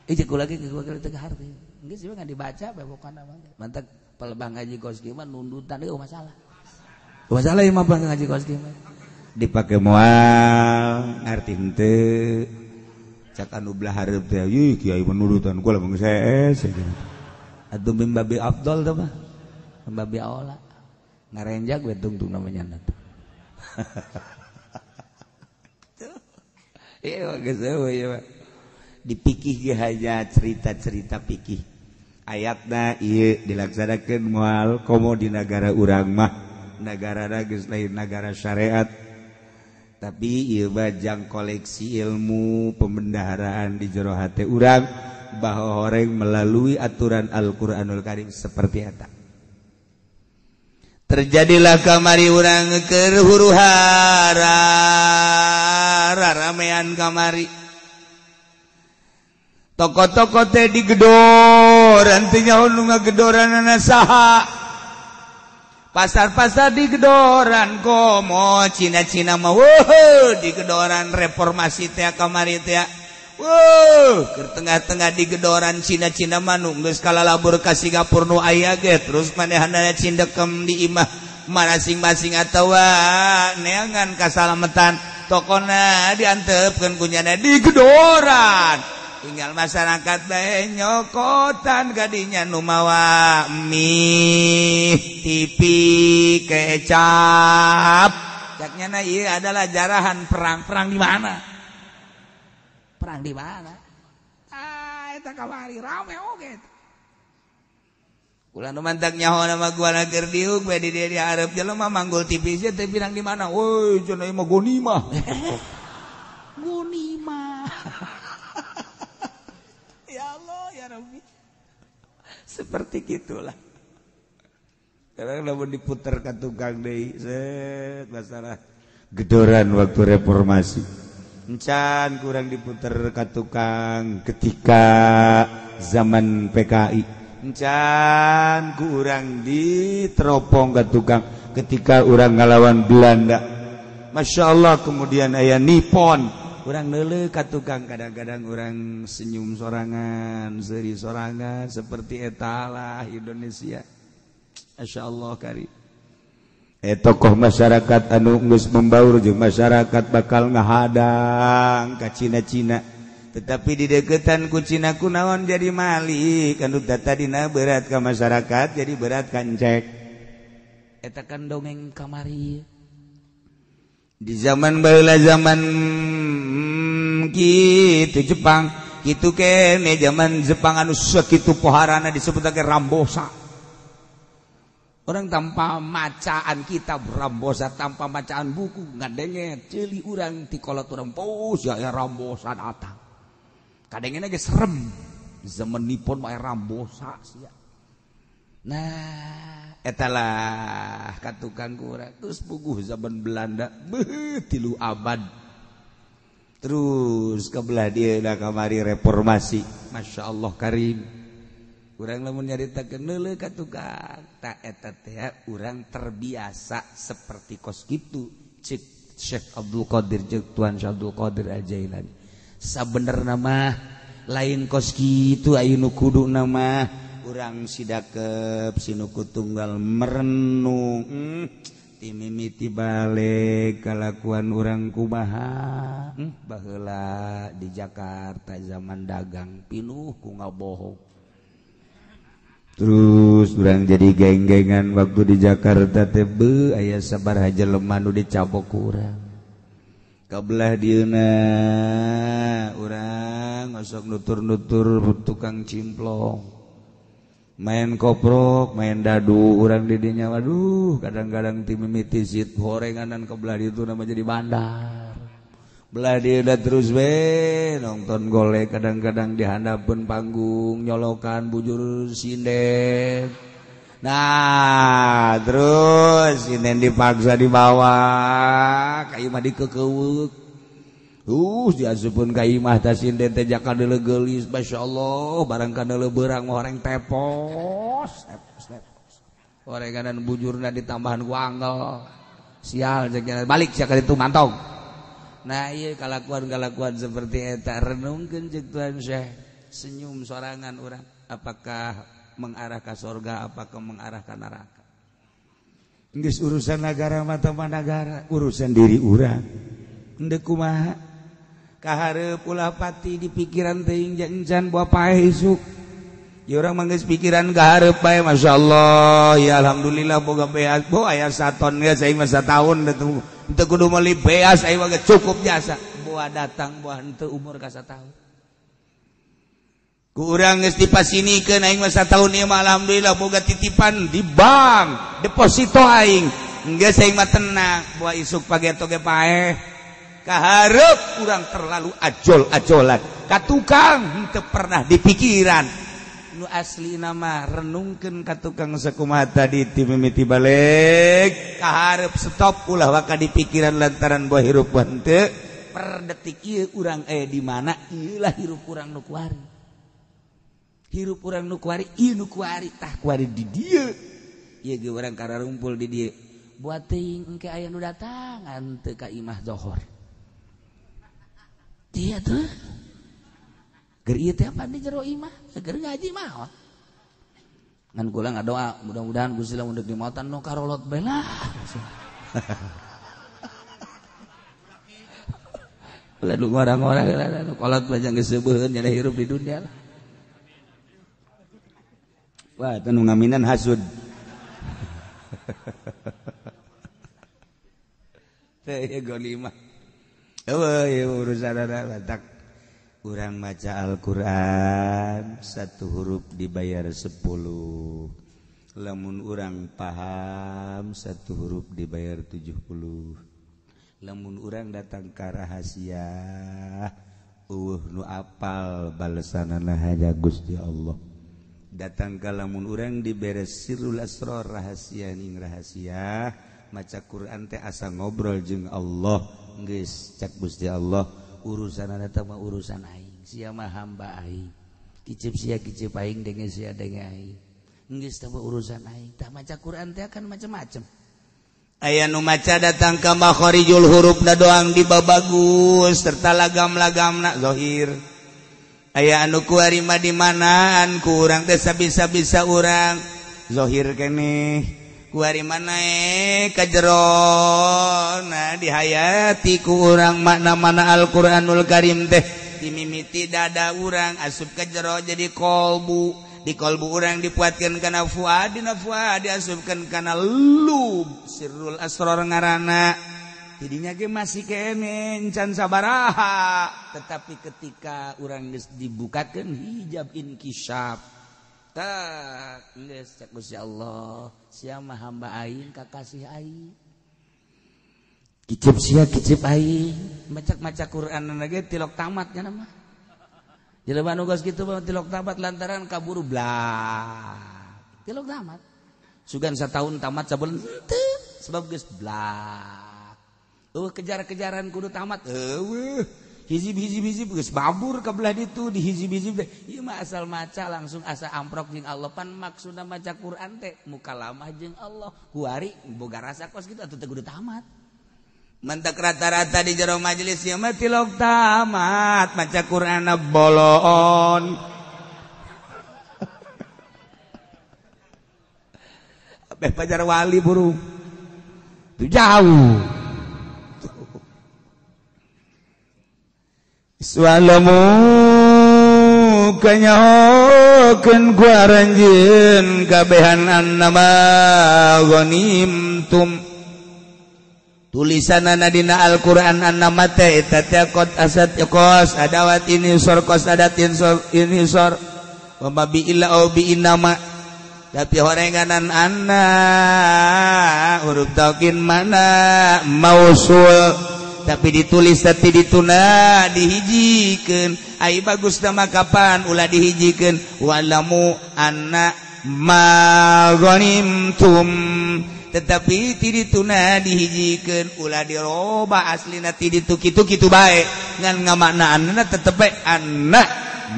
Cek kula ge teu kaharti. Geus ieu ngan dibaca bae pokona mah. Mantak pelebah ngaji kos kieu mah nundutan eueuh masalah. Masalah ieu mah ngaji kos kieu mah. Dipake moal ngarti henteu. Cak anu belah hareup teh, "Ih, kiai menudutan kula mah geus hees." Atuh mimbabi afdal teh mah. Mimbabi aula. Ngarenjak we tungtung namanya teh. Ieu geus eueuh ieu mah. Dipikih ge hanya cerita-cerita pikih. Ayatna ieu dilaksanakeun moal komo di nagara urang mah. Nagara geus lain nagara syariat. Tapi ieu mah jang koleksi ilmu pembendaharaan di jero hate urang bahwa horeng melalui aturan Al-Qur'anul Karim seperti eta. Terjadilah kamari urang keur huru hara ramean kamari. Toko-toko teh digedoran teh nyaho nu ngagedoranana saha. Pasar-pasar digedoran komo Cina-Cina mah weuh digedoran reformasi teh kamari teh. Wuh, keur tengah-tengah digedoran Cina-Cina mah nu geus kalalabur ka Singapura nu aya ge terus manehanana cindekem di imah masing-masing atawa neangan kasalametan tokona diantepkeun kunyana digedoran. Tinggal masyarakat bae nyokotan kadinya nu mawa mie, TV, kecap. Caknya na ieu adalah jarahan perang. Perang di mana? Perang di mana? Ah, eta kamari rame oge. Ulah nu mantak nyaho nama gua keur diuk we di dieu dihareup jelema manggul TV sia teh pirang di mana? Woi, cenah ieu mah gonimah. Gonimah. Ya Allah, ya Rabbi. Seperti gitulah. Sekarang lamun diputer ka tukang deui, set masalah gedoran waktu reformasi. Encan kurang diputer ka tukang ketika zaman PKI. Encan kurang diteropong ka tukang ketika urang ngalawan Belanda. Masya Allah, kemudian aya Nippon. Urang neuleuh ka tukang, kadang-kadang urang senyum sorangan, seuri sorangan, seperti etalah Indonesia. Masya Allah kari. Tokoh masyarakat anu geus membaur jeung masyarakat bakal ngahadang ka Cina-Cina. Tetapi di deketan ku Cina kunaon jadi malik anu tadina berat ka masyarakat jadi berat ka encek. Eta kan dongeng kamari. Di zaman baheula zaman kitu Jepang, kitu kene zaman Jepang anu sakitu poharana disebutake Rambosa. Orang tanpa macaan kitab Rambosa, tanpa macaan buku ngadenge ceuli urang ti kolot urang pos ya Rambosa datang. Kadengena ge serem. Zaman Nippon mah Rambosa sia. Nah, etalah ka tukang kurang. Terus puguh zaman Belanda beuh 3 abad. Terus kebelah dia dah kamari reformasi. Masya Allah karim. Urang lamun nyaritakeun neuleuh ka tukang, ta eta teh urang terbiasa seperti kos kitu. Cek Syekh Abdul Qadir jeung Tuan Syekh Abdul Qadir Al-Jailani. Sabenerna mah lain kos kitu aya nu kuduna mah urang sidakep sinuku tunggal merenung timimiti balik kalakuan urang kumaha baheula di Jakarta zaman dagang pinuh ku ngabohong. Terus urang jadi geng-gengan waktu di Jakarta teh beuh aya sabaraha jelema nu dicabok urang. Kabelah dieuna urang osok nutur-nutur tukang cimplong. Main koprok, main dadu urang di dinya waduh kadang-kadang ti mimiti sit gorenganan kebelah ditu nama jadi bandar. Belah dia udah terus we nonton golek kadang-kadang di handapeun panggung nyolokan bujur sinden. Nah, terus sinden dipaksa dibawa ka imah dikekeuweuk. Diasupun ka imah tah sinden teh jaka deuleu geulis masyaallah barang kana beurang mah horeng tepos tepos tepos. Horenganan bujurna ditambahan ku angel. Sial jeung balik sia ka ditu mantog. Nah iya kalakuan-kalakuan seperti eta renungkeun jeung Tuhan Syekh, senyum sorangan urang apakah mengarah ka sorga apakah mengarah ka neraka. Geus urusan nagara mah teu nagara, urusan diri urang. Henteu kumaha kahareup ulah pati di pikiran teuing encan boa paeh isuk. Ya urang mah geus pikiran kahareup bae masyaallah ya alhamdulillah boga beas bo aya saton geus aing mah sataun teu kudu meuli beas aing mah cukup jasa. Boa datang boa henteu umur ka sataun. Ku urang geus dipasinikeun aing mah sataun ieu mah alhamdulillah boga titipan di bank, deposito aing. Geus aing mah tenang, boa isuk pageto ge paeh. Kahareup urang terlalu ajol-ajolan. Ka tukang henteu pernah dipikiran. Nu asli nama renungkeun ka tukang sakumaha tadi ti mimiti balik ka hareup stop ulah waka di pikiran lantaran buah hirup henteu per detik ieu urang di mana ieu lah hirup urang nu kuari. Hirup urang nu kuari ieu nu kuari tah kuari di dieu. Ieu ge urang kararumpul di dieu. Buat teuing engke aya nu datang teu ka imah zohor. Dia tuh ger ieu teh apa di jero imah seger ngaji mah. Ngan kula ngadoa mudah-mudahan Gusti lamun deuk dimautan nu karolot bae lah. Ulah nu ngora-ngora nu kolot mah geus seubeun nya hirup di dunia lah. Wah, teu nu ngaminan hasud. Teh ieu golimah. Eueuh ieu urusanana batak. Urang maca Al-Qur'an satu huruf dibayar 10. Lamun urang paham satu huruf dibayar 70. Lamun urang datang ka rahasia eueuh nu apal balesanana hanya Gusti Allah. Datang ka lamun urang diberes sirrul asrar rahasia ning rahasia maca Quran teh asa ngobrol jeung Allah geus cak Gusti Allah urusan eta mah urusan aing sia mah hamba aing kicip sia kicip aing denge sia denge aing geus teh urusan aing tah maca Quran teh kan macam-macam aya nu maca datang ka makharijul hurufna doang dibabagus serta lagam-lagamna zahir aya anu kuari mah di manaan ku urang teh sabisa-bisa urang zahir keneh kuari mana ka jerona dihayati ku urang makna-mana Al-Qur'anul Karim teh dimimiti dada urang asup ka jero jadi kolbu di kolbu urang dipuatkeun kana fuad dina fuad diasupkeun kana lub sirrul asrar ngaranna tidinya ge masih kene encan sabaraha tetapi ketika urang geus dibukakeun hijab inkisaf tak geus cak Gusti Allah sia mah hamba aing kakasih aing kicip sia kicip aing maca-maca Qur'an ge tilok tamat nya mah jelema nu geus kitu mah tilok tamat lantaran kaburu blak tilok tamat sugan sataun tamat sabulan teu sebab geus blak eueuh kejar-kejaran kudu tamat eueuh hizib-hizib-hizib geus babur ka belah ditu di hizib-hizib teh ieu mah asal maca langsung asa amprok jeung Allah pan maksudna maca Quran teh mukalamah jeung Allah kuari boga rasa kos kitu atuh teu kudu tamat mentak rata-rata di jero majelis ieu mah tilok tamat maca Qur'anna boloon abeh pajar wali burung tu jauh. Swalamu kanyahokeun ku aranjeun kabehan annama ghanimtum tulisanana dina Al-Qur'an annama teh eta teh qad asad qas adawat ini sor qas adatin sor ini sor wa ma bi illa au bi inama tapi horenganan anna huruf taukin mana mausul tapi ditulis tapi dituna dihijikeun ai bagus nama kapan ulah dihijikeun walamu anna ma ghanimtum tetapi ti dituna dihijikeun ulah diroba aslina ti ditu kitu kitu bae ngan ngamaknaanna tetep bae anna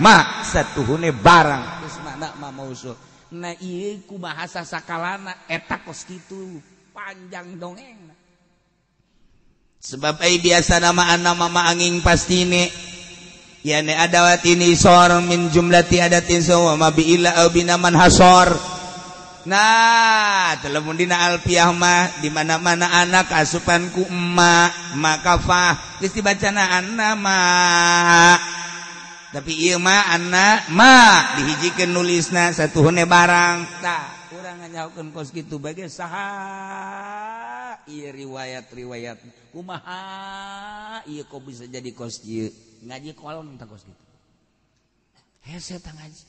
ma satuhune barang geus makna ma mausul nah ieu ku bahasa sakalana eta kos kitu panjang dongeng. Sebab ai biasa nama anna mama angin pastine yani adawat ini sor min jumlati adatin sawa ma bi illa au binaman hasor. Nah, lamun dina alfiah mah di mana-mana anak asupan ku emak maka fah geus dibacana anna ma. Tapi ieu mah anna ma dihijikeun nulisna satuhune barang. Tah, urang nganyahokeun kos kitu bage saha ieu riwayat-riwayat kumaha ieu kok bisa jadi kos ieu ngaji kolom tah kos kitu hese tah ngaji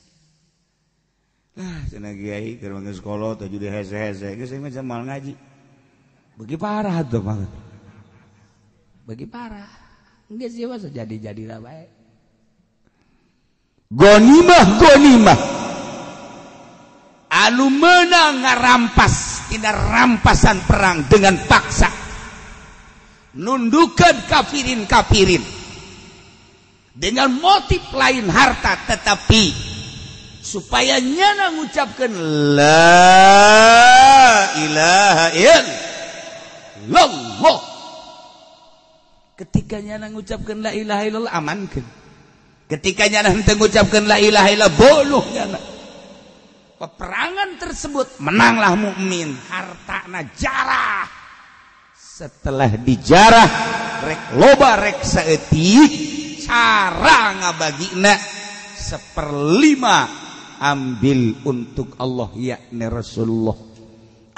ah cenah kiai keur geus kolot teh jadi hese-hese geus mah moal ngaji bagi parah tuh banget bagi parah geus ieu mah jadi-jadi lah bae. Ghanimah ghanimah Anu menang ngarampas tina rampasan perang dengan paksa, nundukan kafirin-kafirin dengan motif lain harta, tetapi supaya nyana ngucapkan la ilaha illallah. Ketika nyana ngucapkan la ilaha illallah amankan. Ketika nyana henteu ngucapkan la ilaha illallah boluh nyana. Peperangan tersebut menanglah mukmin, hartana jarah. Setelah dijarah rek loba rek saeutik, cara ngabagina 1/5 ambil untuk Allah yakni Rasulullah,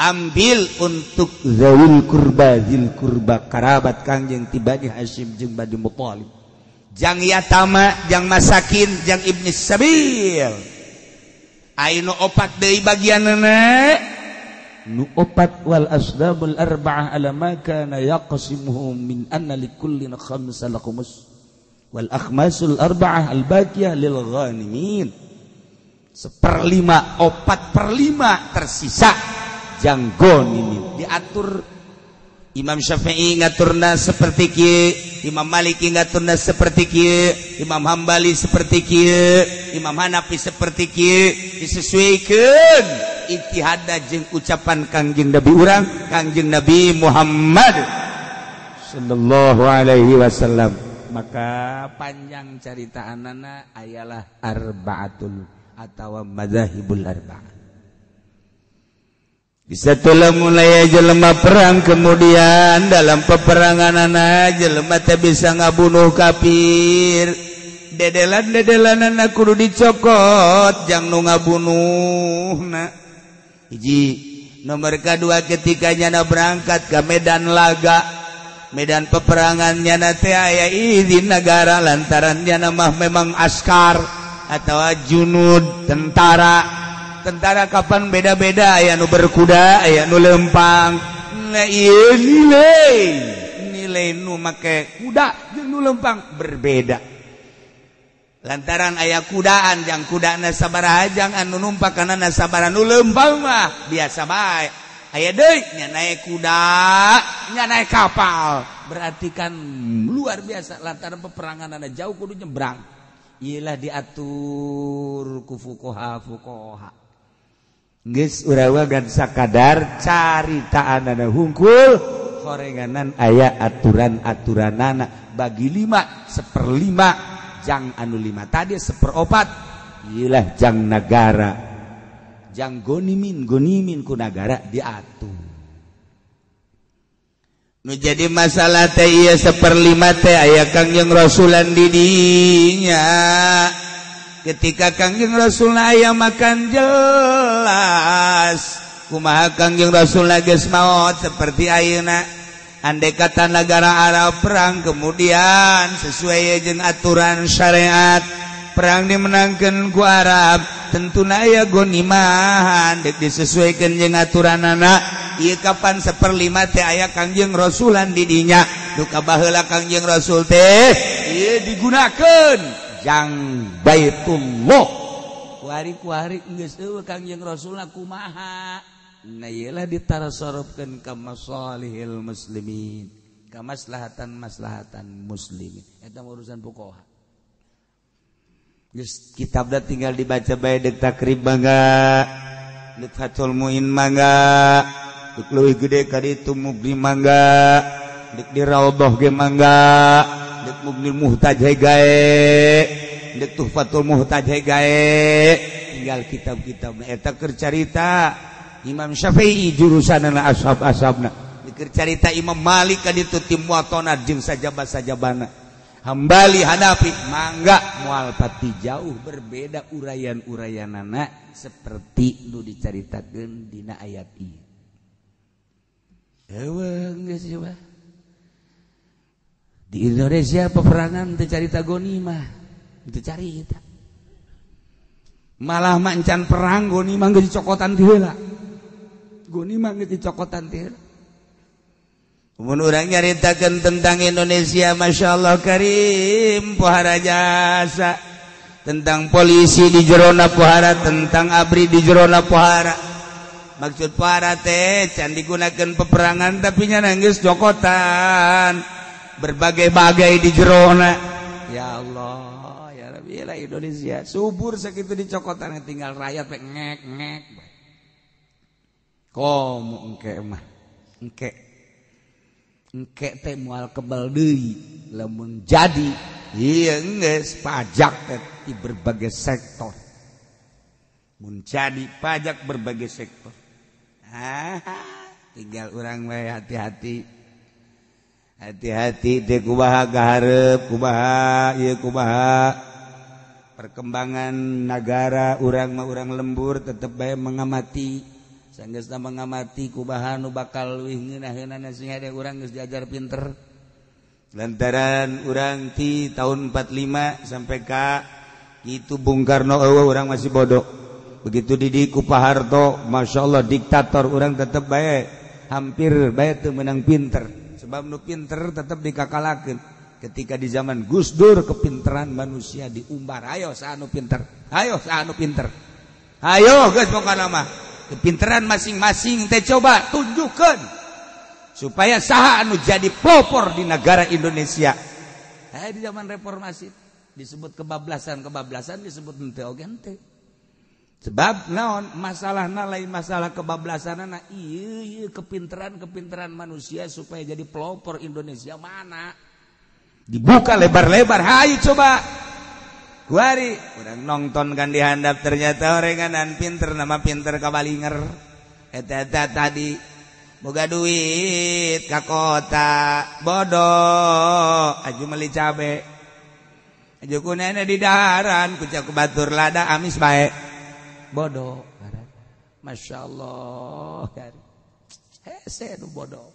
ambil untuk zawil kurba, zil kurba kerabat Kangjeng ti Bani Hashim jeung Bani Muthalib, jang yatama, jang masakin, jang ibnis sabil. Ainu opat deui bagianna nu opat wal asdabul arba'ah ala ma kana yaqsimuhu min anna likullin khamsa laqumus wal akhmasul arba'ah al baqiyah lil ghanimin. 1/5, 4/5 tersisa jang ghanimin. Diatur Imam Syafi'i ngaturna seperti kieu, Imam Maliki ngaturna seperti kieu, Imam Hambali seperti kieu, Imam Hanafi seperti kieu, disesuaikan ijtihadna jeung ucapan Kangjeng Nabi urang, Kangjeng Nabi Muhammad sallallahu alaihi wasallam. Maka panjang caritaanana ayalah arba'atul atawa madzahibul arba'ah. Setelah mulai jelema perang, kemudian dalam peperangan anak jelema teh bisa ngabunuh kafir. Dedelan-dedelan kudu dicokot jang nu ngabunuhna. Hiji, nomor kedua ketika nyana berangkat ke medan laga, medan peperangan nyana teh aya izin negara lantaran nyana mah memang askar atau junud tentara. Tentara kapan beda-beda, aya nu berkuda, aya nu lempang. Nah, ieu nilai nu make kuda jeung nu lempang berbeda. Lantaran aya kudaan jang kudana sabaraha jang anu numpak kana sabaraha nu lempang mah biasa bae. Aya deui nya naik kuda, nya naik kapal. Berarti kan luar biasa lantaran peperanganana jauh kudu nyebrang. Iyalah diatur ku fuqaha fuqaha. Geus urang gan sakadar caritaanana hungkul horenganan aya aturan-aturanana bagi 5 1/5 jang anu 5 tadi 1/4 iyalah jang nagara jang gonimin gonimin ku nagara diatur. Nu jadi masalah teh ieu 1/5 teh aya Kangjeng Rasulan di dinya. Ketika Kangjeng Rasul aya makan jelas kumaha Kangjeng Rasul geus maot seperti ayeuna. Andai kata negara Arab perang kemudian sesuai jeung aturan syariat perang dimenangkeun ku Arab tentuna aya gonimahan deuk disesuaikeun jeung aturanana. Ieu kapan 1/5 teh aya Kangjeng Rasulan di dinya. Duka baheula Kangjeng Rasul teh ieu digunakeun jang Baitullah. Kuari-kuari geus eueuh Kangjeng Rasulna kumaha. Nah ieulah ditarsorobkeun ka masalihil muslimin, ka maslahatan-maslahatan muslimin. Eta urusan fuqaha. Geus kitabna tinggal dibaca bae deuk Takrib mangga, deuk Fathul Muin mangga, deuk leuwih gede ka ditu Mughni mangga, deuk di Raudhah ge mangga, dek Mughnil Muhtaj gae, dek Tuhfatul Muhtaj gae, tinggal kitab-kitab eta keur carita Imam Syafi'i jurusanana ashab-ashabna, keur carita Imam Malik ka ditu ti muatona jeung sajaba-sajabana. Hambali Hanafi mangga moal pati jauh berbeda uraian-uraianana seperti nu dicaritakeun dina ayat ieu. Eueuh geus ieu. Di Indonesia peperangan teu carita gonimah, teu carita. Malah mancan perang gonimah geus dicokotan ti heula. Gonimah geus dicokotan ti heula. Mun urang nyaritakeun tentang Indonesia, masyaallah karim pohara jasa. tentang polisi di jerona pohara, tentang ABRI di jerona pohara. Maksud pohara teh can digunakan peperangan tapi nya nangis jokotan berbagai-bagai di jerona. Ya Allah, ya Rabbi, lah Indonesia subur sakitu dicokotan tinggal rakyat pe ngek-ngek. Komo engke mah, engke engke teh moal kebal deui lamun jadi iya geus pajak teh di berbagai sektor. Mun jadi pajak berbagai sektor. Tinggal urang we hati-hati. Hati-hati teh kumaha kaharep, kumaha ieu kumaha perkembangan nagara urang mah urang lembur tetep bae mengamati. Sanggeusna mengamati kumaha nu bakal leuwih ngeunaheunana sing hade urang geus diajar pinter. Lantaran urang ti tahun 45 sampai ka itu Bung Karno eueuh urang masih bodoh. Begitu didik ku Pak Harto, Masya Allah diktator urang tetep bae hampir bae teu meunang pinter. Sebab nu pinter tetep dikakalakeun. Ketika di zaman Gus Dur kepinteran manusia diumbar, ayo saha nu pinter, ayo saha nu pinter. Ayo geus pokona mah kepinteran masing-masing teh coba tunjukkan supaya saha anu jadi pelopor di negara Indonesia. Di zaman reformasi disebut kebablasan-kebablasan disebut henteu oge henteu. Sebab naon masalahna lain masalah kebablasanana, ieu ieu kepinteran-kepinteran manusia supaya jadi pelopor Indonesia mana? Dibuka lebar-lebar, hayu coba. Kuari urang nonton kan dihandap ternyata orenganan pinter nama pinter kabalinger. Eta tadi boga duit ka kota bodoh aju meuli cabe. Aju kunana di daharan ku cak batur lada amis bae. Bodoh. Masya Allah. Hese nu bodoh.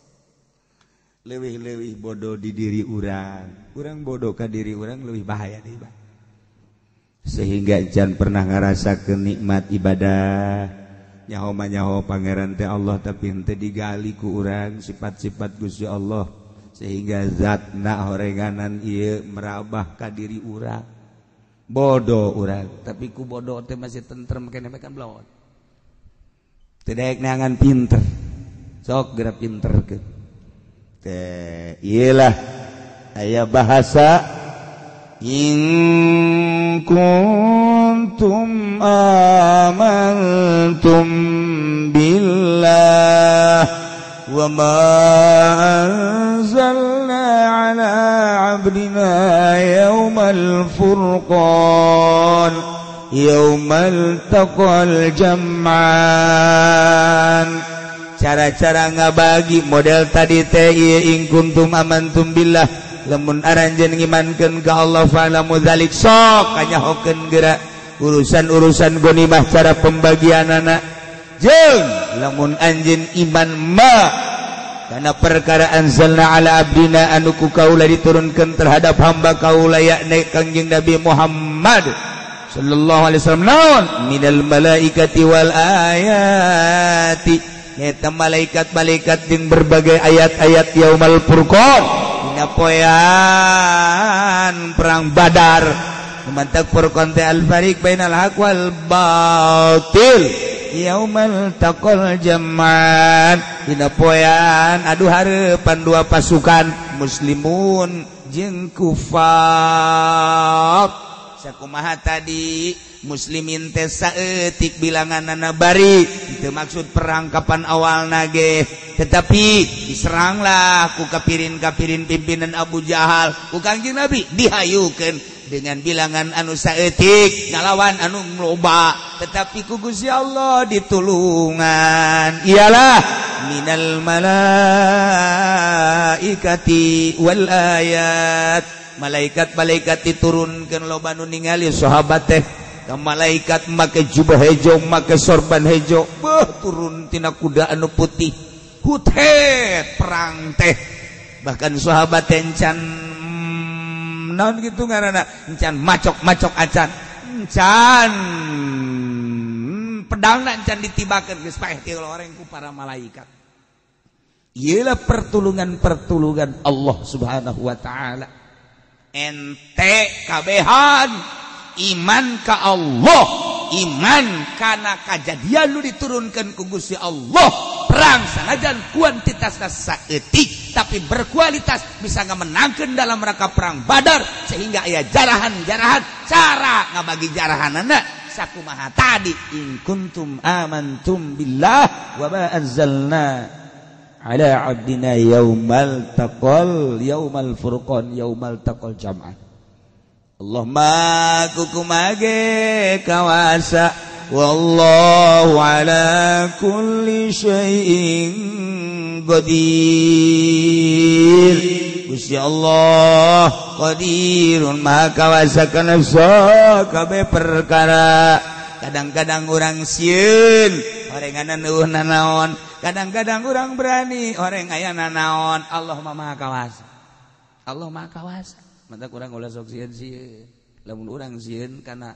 Leuwih-leuwih bodoh di diri urang. Urang bodoh ka diri urang leuwih bahaya deui. Sehingga jangan pernah ngarasakeun nikmat ibadah. Nyaho mah nyaho pangeran teh Allah tapi henteu digali ku urang sifat-sifat Gusti Allah sehingga zatna horenganan ieu merabah ka diri urang. Bodoh urang, tapi ku bodoh teh masih tentrem keneh kan belon. Teu daek neangan pinter. Sok geura pinterkeun. Teh ieu lah aya bahasa in kuntum amantum billah wa ma anzalna ala abdina yawmal furqan yawmal taqal jam'an. Cara-cara ngabagi model tadi teh in kuntum amantum billah lamun aranjeun ngimankeun ka Allah fa'lamu dzalik sok kanyahokeun geura urusan-urusan ghanimah cara pembagianana jeung lamun anjeun iman ma kana perkara anzalna ala abdina anu ku kaula diturunkeun terhadap hamba kaula yakni Kangjeng Nabi Muhammad sallallahu alaihi wasallam naon minal malaikati wal ayati nyata malaikat-malaikat jeung berbagai ayat-ayat yaumal furqan dina poean perang Badar mantak furqan teh al fariq bainal haq wal batil yaumal taqal jam'an dina poean adu hareupan dua pasukan muslimun jeung kufar. Sakumaha tadi muslimin teh saeutik bilanganana bari itu maksud perang kapan awalna ge tetapi diseranglah ku kapirin-kapirin pimpinan Abu Jahal ku Kangjeng Nabi dihayukeun dengan bilangan anu saeutik ngalawan anu loba tetapi ku Gusti Allah ditulungan iyalah minal malaikati wal ayat malaikat-malaikat diturunkeun loba nu ningali sahabat teh malaikat make jubah hejo make sorban hejo beuh turun tina kuda anu putih huthet perang teh bahkan sahabat encan naon gitu ngaranna encan macok-macok acan encan pedangna encan ditibakeun geus paeh ti loreng ku para malaikat. Ieulah pertulungan-pertulungan Allah Subhanahu wa taala. Ente kabehan Iman ka Allah, iman kana kajadian lu diturunkan ku Gusti Allah. Perang sanajan kuantitasna saeutik tapi berkualitas bisa ngamenangkeun dalam rangka perang Badar sehingga aya jarahan-jarahan cara ngabagi jarahanana sakumaha tadi in kuntum amantum billah wa ma anzalna ala abdina yaumal taqal yaumal furqan yaumal taqal jam'an. Allahumma kukumage kawasa wallahu ala kulli syai'in qadir. Gusti Allah qadirun maha kawasa kana sakabeh perkara. Kadang-kadang urang sieun orenganan eueuh nanaon, kadang-kadang urang berani oreng aya nanaon. Allah maha kawasa, Allah maha kawasa. Mata kurang ulah sok sieun-sieun. Lamun urang sieun kana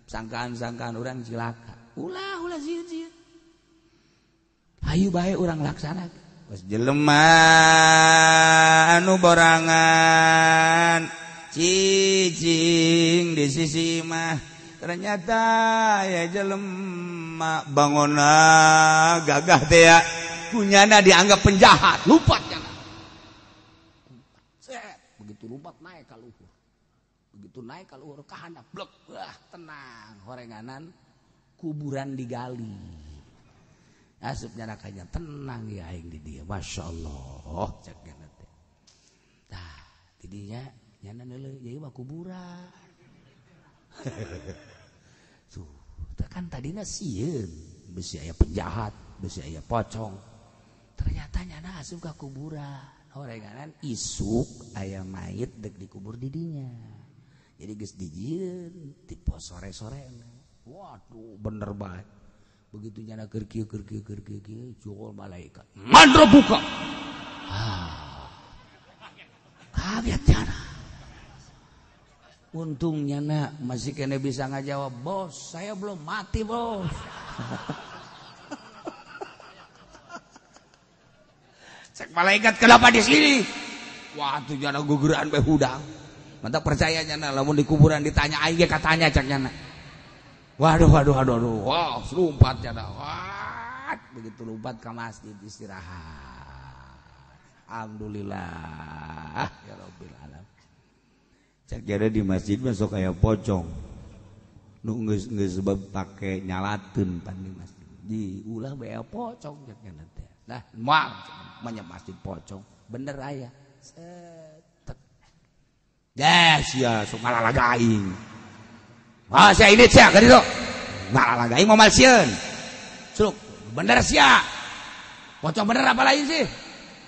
sangkaan-sangkaan urang cilaka. Ulah ulah sieun-sieun. Hayu bae urang laksanakeun. Pas jelema anu borangan cicing di sisi mah ternyata ya jelema bangona gagah teh ya kunyana dianggap penjahat, lupa nyana. Begitu lompat naik ka luhur. Begitu naik ka luhur ka handap blek. Wah, tenang, horenganan kuburan digali. Asup nyarakanya tenang ya aing di dieu. Masyaallah cek nyana teh. Tah, di dinya nyana neuleuh ieu mah kuburan. Tuh, teh kan tadina sieun besi aya penjahat, besi aya pocong. Ternyata nyana asup ka kuburan. Horenganan isuk aya mayit dek dikubur di dinya. Jadi geus dijieun tipe sore-sore. Waduh, bener bae. Begitu nyana keur kieu keur kieu keur kieu jol malaikat. Mandro buka. Ah. Kaget nyana. Untung nyana masih kene bisa ngajawab, "Bos, saya belum mati, Bos." Cek malaikat kenapa di sini? Wah, tuh nyana guguran bae hudang. Mantap percaya nyana lamun di kuburan ditanya aing ge katanya cek nyana. Waduh waduh waduh waduh. Wah, lompat nyana. Wah, begitu lompat ke masjid istirahat. Alhamdulillah ya rabbil alamin. Cek jare di masjid masuk aya pocong. Nu geus geus sebab pake nyalateun pan di masjid. Diulah bae pocong cek nyana teh. Nah, moal banyak masjid pocong, bener aya. Setek. Des ya sok ngalalaga aing. Ah sia ini sia ka ditu. Ngalalaga aing moal sieun. Suluk, bener sia. Pocong bener apa lain sih?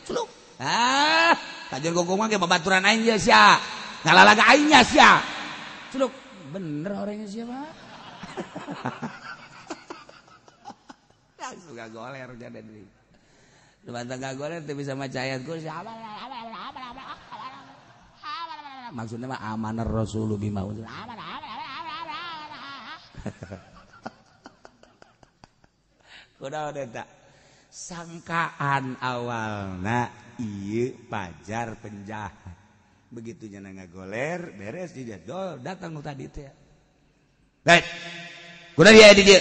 Suluk. Ah, kajeun gogong mah ge babaturan aing ye sia. Ngalalaga aingnya sia. Suluk, bener orangnya sia, Pak. Langsung goler jadi deui. Bantang goler teu bisa maca ayat kursi. Maksudnya mah amanar rasulu bima unzila. Kunaon eta? Sangkaan awalna ieu pajar penjahat. Begitu nyana ngagoler beres dijadol datang nu tadi teh. Baik. Kunaon dia di dieu?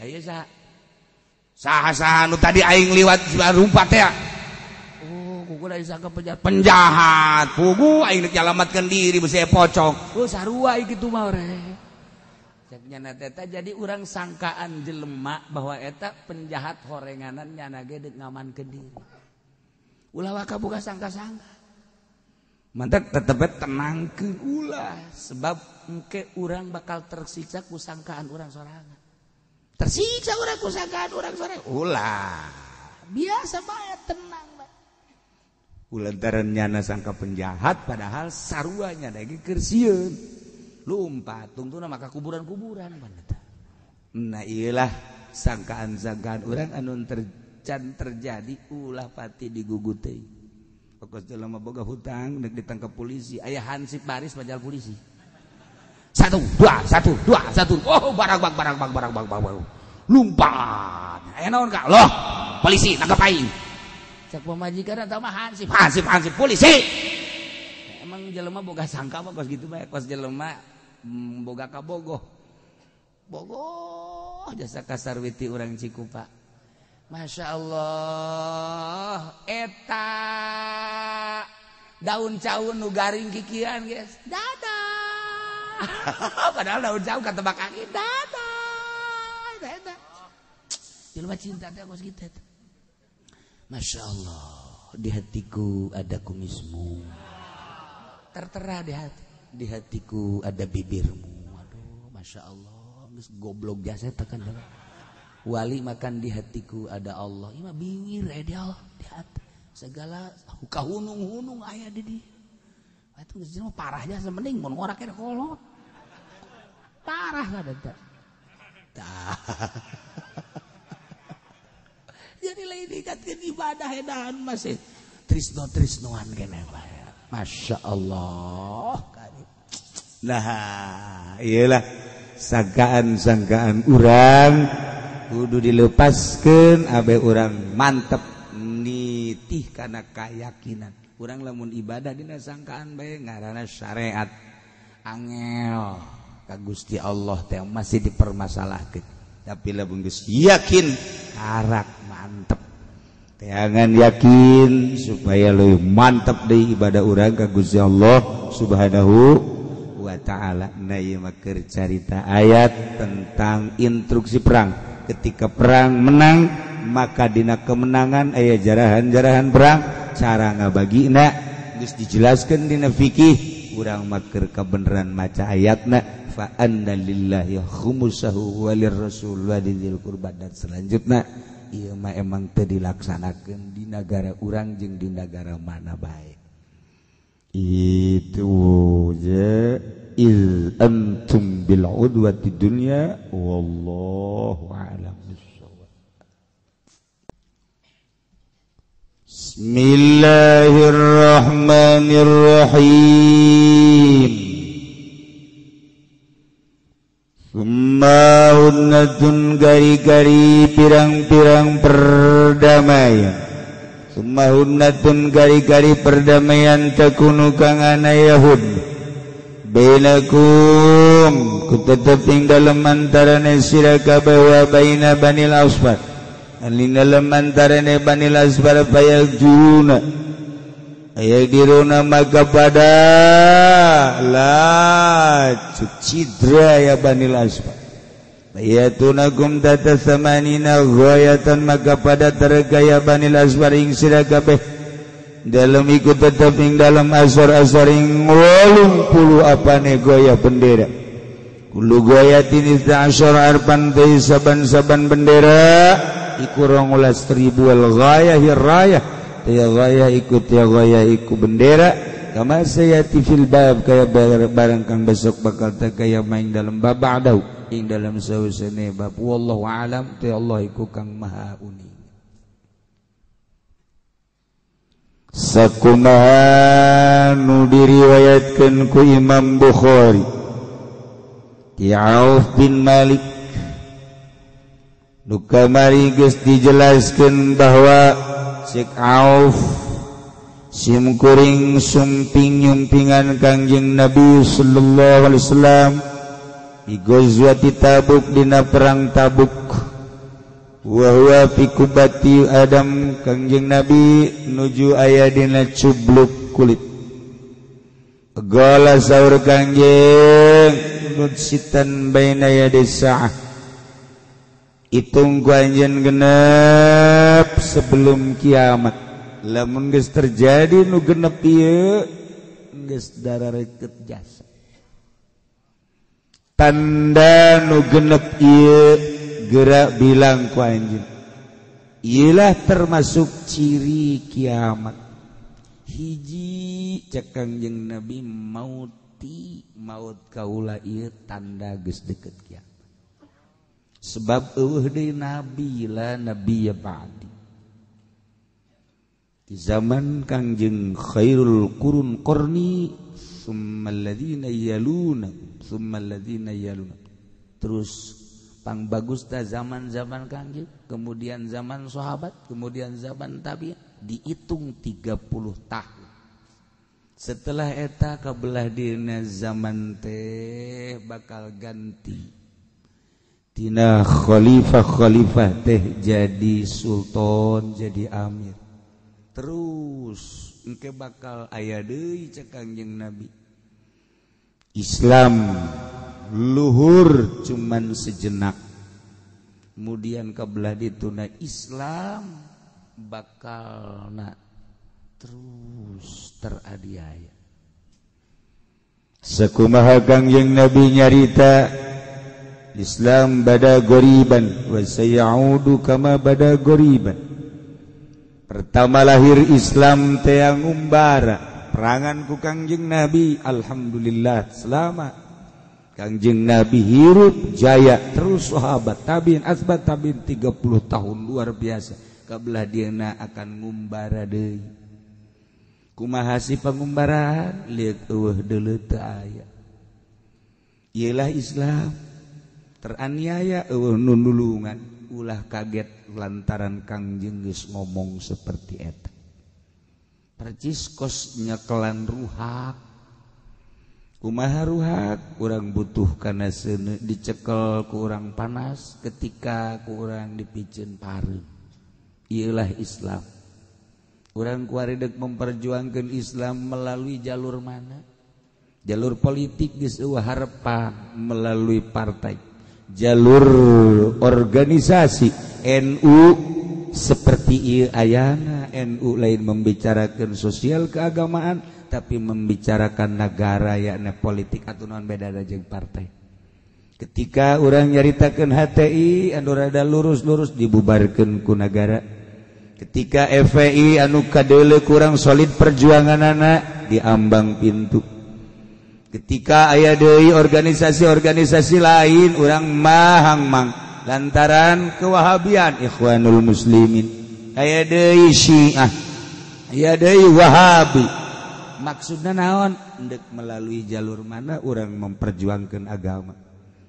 Ayo saha? Saha-saha nu tadi aing liwat rumpat ya. Oh, kuku dari sangka penjahat. Penjahat. Pugu aing rek nyalamatkeun diri besi pocong. Oh, sarua kitu mah re. Cek nyana eta jadi urang sangkaan jelema bahwa eta penjahat horenganan nyana ge deuk ngamankeun diri. Ulah waka buka sangka-sangka. Mantak tetep tenangkeun ulah sebab engke urang bakal tersiksa ku sangkaan urang sorangan. Tersiksa orang kusangkaan orang sore. Ulah. Biasa bae tenang bae. Ulantaran nyana sangka penjahat padahal saruanya lagi keur sieun. Lumpat tungtuna maka kuburan-kuburan paneta. Nah iyalah sangkaan-sangkaan orang anu terjadi ulah pati digugut teuing. Pokos jelema boga hutang deuk ditangkap polisi, aya hansip baris majal polisi. 1 2 1 2 1. Oh, barang bang barang bang barang bang bang. Lumpat. Aya naon ka? Loh, polisi nangkep aing. Cek pamajikan eta mah hansip, hansip, hansip polisi. Emang jelema boga sangka mah kos gitu bae, kos jelema Boga ka Bogoh. Bogoh jasa kasarwiti urang Cikupa. Masya Allah, eta daun caun nu garing kikian guys. Dadah. Padahal daun caun katebak angin. Dadah. Eta. Jelema cinta teh kos kitu. Masya Allah, di hatiku ada kumismu. Tertera di hati. Di hatiku ada bibirmu. Aduh, Masya Allah, geus goblok jasa tekan. Wali makan di hatiku ada Allah. Ieu mah bibir di Allah, di hati. Segala kahunung-hunung aya di dieu. Atuh geus mah parah jasa mending mun ngorak ke kolot. Parah kada teh. Tah. Jadi lain dikatkeun ibadah edahan masih trisno-trisnoan keneh bae. Masya Allah. Nah, iyalah sangkaan-sangkaan urang kudu dilepaskeun abe urang mantep nitih kana keyakinan. Urang lamun ibadah dina sangkaan bae ngaranna syariat. Angel ka Gusti Allah teh masih dipermasalahkeun. Tapi lamun geus yakin karak mantep. Teangan yakin supaya leuwih mantep deui ibadah urang ka Gusti Allah Subhanahu wa ta'ala. Nah ieu mah keur carita ayat tentang instruksi perang. Ketika perang menang maka dina kemenangan aya jarahan-jarahan perang, cara ngabagina geus dijelaskeun dina fikih. Urang mah keur kabeneran maca ayatna fa anna lillahi khumsahu walir rasul wa dzil qurba dan selanjutna. Ieu mah emang teu dilaksanakeun di nagara urang jeung di nagara mana bae. Itu je il antum bil udwati dunya wallahu a'lam bissawab. Bismillahirrahmanirrahim. Summa hunnatun gari-gari pirang-pirang perdamaian. Summa hunnatun gari-gari perdamaian takunu kang ana Yahud bainakum ku tetep ing dalem antarane sira kabeh wa baina Banil Asfar. Ing dalem antarane Banil Asfar fayajuna aya diruna maka pada la cidra ya Banil Asfar. Bayatunakum tata samanina ghayatan maka pada tergaya Banil Asfar ing sira kabeh dalam ikut tetep ing dalam asar-asar ing 80 apane goya bendera. Kullu goyatin 12 arpan deui saban-saban bendera iku 12.000 wal ghayah rayah tiya ghayah iku tiya ghayah iku bendera kama sayati fil bab kaya barang kang besok bakal teh kaya main dalam bab ba'dau ing dalam sausene bab wallahu alam ti Allah iku kang maha uning. Sakumaha nu diriwayatkeun ku Imam Bukhari ti Auf bin Malik nu kamari geus dijelaskeun bahwa Cik Auf simkuring sumping nyumpingan Kangjeng Nabi sallallahu alaihi wasallam di Ghazwati Tabuk dina perang Tabuk. Wa huwa fi kubati Adam Kangjeng Nabi nuju aya dina cubluk kulit. Gala saur Kangjeng nudsitan baina yadi sa'ah. Itung ku anjeun genep sebelum kiamat. Lamun geus terjadi nu genep ieu geus darareukeut jasa. Tanda nu genep ieu gerak bilang ku anjeun. Iyalah termasuk ciri kiamat. Hiji cek Kangjeng Nabi mauti maut kaula ieu tanda geus deket kiamat. Sebab eueuh deui nabi la nabiyya ba'di. Di zaman Kangjeng khairul qurun qarni summa alladziina yaluna summa alladziina yaluna. Terus pang bagus ta zaman-zaman Kangjeng, kemudian zaman sahabat, kemudian zaman tabi'in, dihitung 30 tahun. Setelah eta kabelah dina zaman teh bakal ganti tina khalifah-khalifah teh jadi sultan, jadi amir. Terus engke bakal aya deui cek Kangjeng Nabi. Islam luhur cuman sejenak. Kemudian kabelah dituna Islam bakal na terus teradiaya. Sakumaha Kangjeng Nabi nyarita Islam bada goriban wa sayaudu kama bada goriban. Pertama lahir Islam teh ngumbara perangan ku Kangjeng Nabi, alhamdulillah selamat. Kangjeng Nabi hirup jaya terus sahabat tabiin asbat tabiin 30 tahun luar biasa. Kabelah dieuna akan ngumbara deui. Kumaha si pangumbaraan lieur eueuh deuleu teu aya. Ieulah Islam teraniaya eueuh nu nulungan, ulah kaget lantaran Kangjeng geus ngomong seperti eta. Percis kos nyekelan ruhak. Kumaha ruhak? Urang butuh kana seuneu dicekel ku urang panas ketika ku urang dipiceun pareum. Ieulah Islam. Urang kuari deuk memperjuangkan Islam melalui jalur mana? Jalur politik geus eueuh harepan melalui partai. Jalur organisasi NU seperti ieu ayana NU lain membicarakan sosial keagamaan tapi membicarakan negara yakni politik atau non beda jeung partai. Ketika urang nyaritakeun HTI anu rada lurus-lurus dibubarkeun ku nagara. Ketika FPI anu kadeuleu kurang solid perjuanganana diambang pintu. Ketika aya deui organisasi-organisasi lain urang mahang mang lantaran kewahabian Ikhwanul Muslimin, aya deui Syiah, aya deui Wahabi. Maksudna naon? Endek melalui jalur mana urang memperjuangkan agama.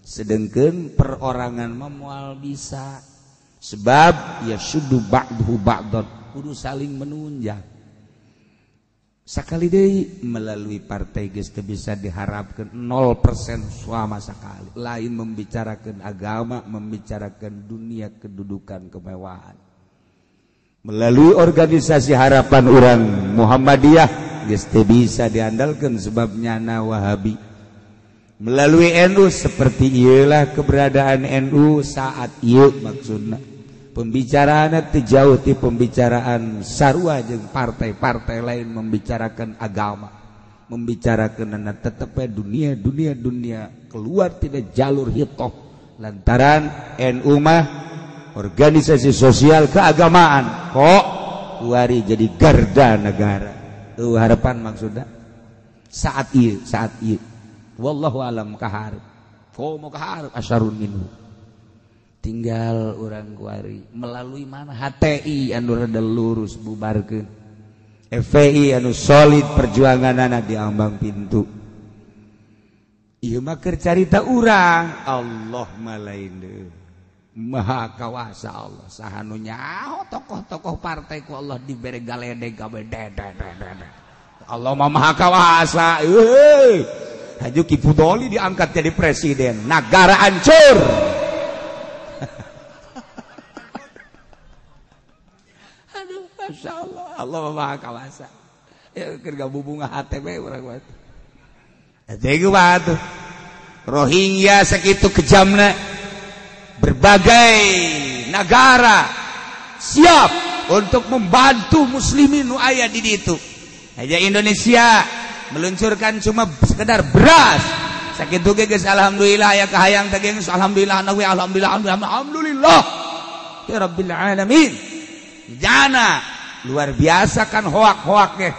Sedengkeun perorangan mah moal bisa. Sebab ya sudu ba'duhu ba'don, kudu saling menunjang. Sakali deui melalui partai geus teu bisa diharapkeun 0% sama sakali. Lain membicarakan agama, membicarakan dunia kedudukan kemewahan. Melalui organisasi harapan urang Muhammadiyah geus teu bisa diandalkeun sebab nyana Wahabi. Melalui NU seperti ieulah keberadaan NU saat ieu maksudna. Pembicaraan teu jauh ti pembicaraan sarua jeung partai-partai lain membicarakan agama, membicarakan tetep dunia dunia dunia keluar tidak jalur hitoh lantaran NU mah organisasi sosial keagamaan kok kuari jadi garda negara. Harapan maksudna saat ieu, saat ieu wallahu alam kaharep komo kaharep asyarun minhu. Tinggal urang kuari melalui mana HTI anu rada lurus bubarkeun, FPI anu solid perjuanganana diambang pintu. Ieu mah keur carita urang, Allah mah lain deui. Maha kawasa Allah. Saha nu nyaho tokoh-tokoh partai ku Allah dibere galedeg kabeh dedededede. Allah mah maha kawasa. Euy, haju Ki Fudoli diangkat jadi presiden, negara hancur. Masya Allah, Allah maha kawasa. Ya keur gabubunga HTB urang mah. Teh mah tuh. Rohingya sakitu kejamna. Berbagai negara siap untuk membantu muslimin nu aya di ditu. Aja Indonesia meluncurkan cuma sekedar beras. Sakitu ge geus alhamdulillah aya kahayang teh geus alhamdulillah nawi alhamdulillah alhamdulillah. Ya Rabbil alamin. Jana luar biasa kan hoak-hoaknya.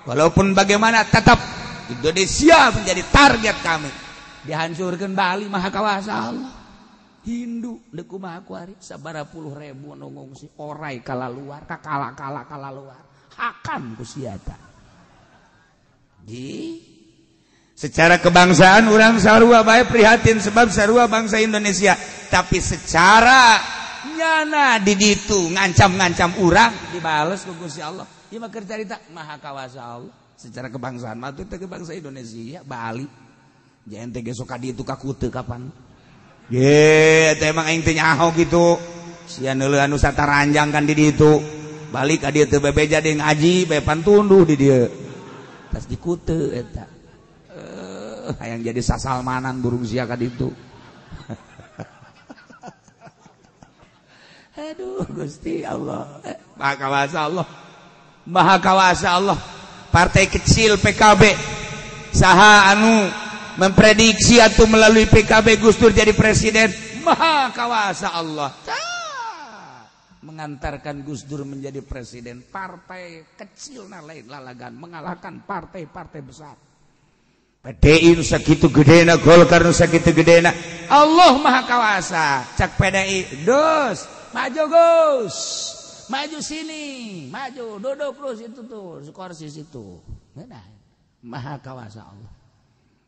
Walaupun bagaimana tetap Indonesia menjadi target kami. Dihancurkan Bali maha kawasa Allah. Hindu deuk kumaha kuari sabaraha puluh ribu nu ngungsi orai kala luar kakala-kala kala luar hakan ku sia ta. Di secara kebangsaan urang sarua bae prihatin sebab sarua bangsa Indonesia, tapi secara nyana di ditu ngancam-ngancam urang dibales ku Gusti Allah. Ieu mah keur carita maha kawasa Allah. Secara kebangsaan mah teh bangsa Indonesia, Bali. Jangan teh sok ka ditu ka Kute kapan. Ye, teh emang aing teh nyaho gitu. Sia neuleuh anu sataranjang kan di ditu. Balik ka dieu teu bebeja deui ngaji, bae pantunduh di dieu. Tas di Kute eta. Hayang jadi sasalmanan burung sia ka ditu. Aduh Gusti Allah. Maha kawasa Allah. Maha kawasa Allah. Partai kecil PKB saha anu memprediksi atau melalui PKB Gus Dur jadi presiden. Maha kawasa Allah mengantarkan Gus Dur menjadi presiden. Partai kecil na lain lalagan mengalahkan partai-partai besar. PDI nu sakitu gedena, Golkar nu sakitu gedena. Allah maha kawasa. Cak PDI, dus maju Gus, maju sini, maju, duduk terus itu tuh, kursi situ. Nah, maha kawasa Allah.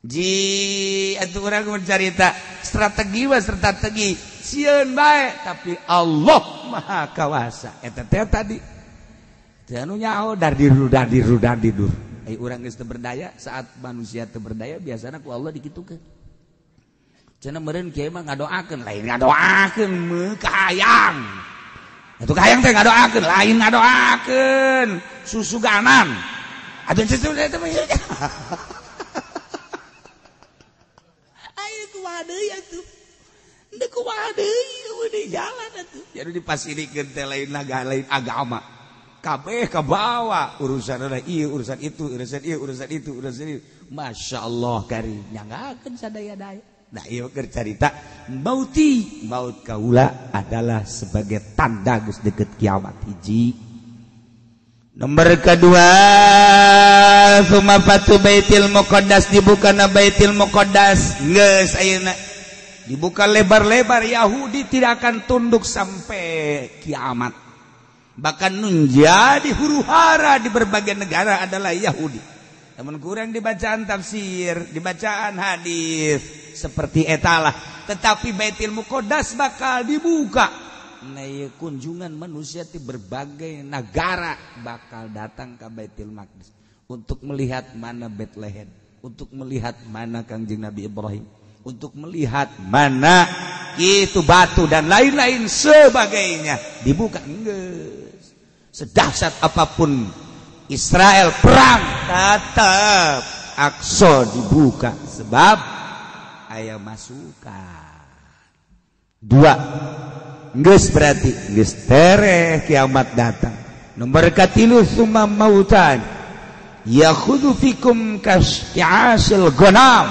Ji, atuh urang mencarita strategi mah strategi, sieun bae, tapi Allah maha kawasa. Eta teh tadi. Teu anu nyaho dardiru dardiru dardidur. Ai urang geus teu berdaya, saat manusia teu berdaya biasana ku Allah dikitukeun. Cenah meureun kieu mah ngadoakeun, lain ngadoakeun meuh kahayang. Atuh kahayang teh ngadoakeun, lain ngadoakeun susuganan. Atuh situ eta mah. Ayo kumaha deui atuh. Henteu kumaha deui di jalan atuh. Jadi dipasirikeun teh lain lain agama. Kabeh kabawa urusan ieu, urusan itu, urusan ieu, urusan itu, urusan ieu. Masya Allah kari nyanggakeun sadaya-daya. Nah ieu keur carita mauti, maut kaula adalah sebagai tanda geus deket kiamat hiji. Nomor kedua, summa fatu Baitul Muqaddas, dibukana Baitul Muqaddas geus ayeuna dibuka lebar-lebar, Yahudi tidak akan tunduk sampai kiamat. Bahkan menjadi huru-hara di berbagai negara adalah Yahudi. Namun kurang dibacaan tafsir, dibacaan hadis seperti etalah. Tetapi Baitul Muqaddas bakal dibuka. Nah, kunjungan manusia di berbagai negara bakal datang ke Baitul Maqdis untuk melihat mana Bethlehem, untuk melihat mana Kangjeng Nabi Ibrahim, untuk melihat mana itu batu dan lain-lain sebagainya. Dibuka enggak. Sedahsyat apapun Israel perang, tetap Aqsa dibuka sebab aya masukan. Dua, geus berarti geus tereh kiamat datang. Nomor katilu, summa mautan yakhudhu fikum kasyasil ghanam.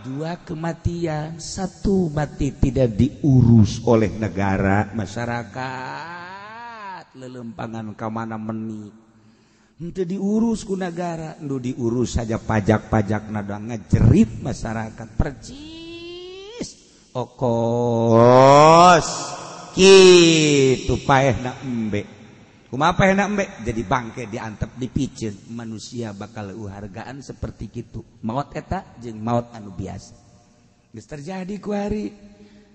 Dua kematian, satu mati tidak diurus oleh negara, masyarakat lelempangan ka mana meni. Henteu diurus ku negara, nu diurus saja pajak-pajak na ngejerit masyarakat percis. Okos kitu paehna embe. Kumaha paehna embe? Jadi bangke diantep dipicen, manusia bakal uhargaan seperti kitu. Maot eta jeung maot anu biasa. Geus terjadi ku hari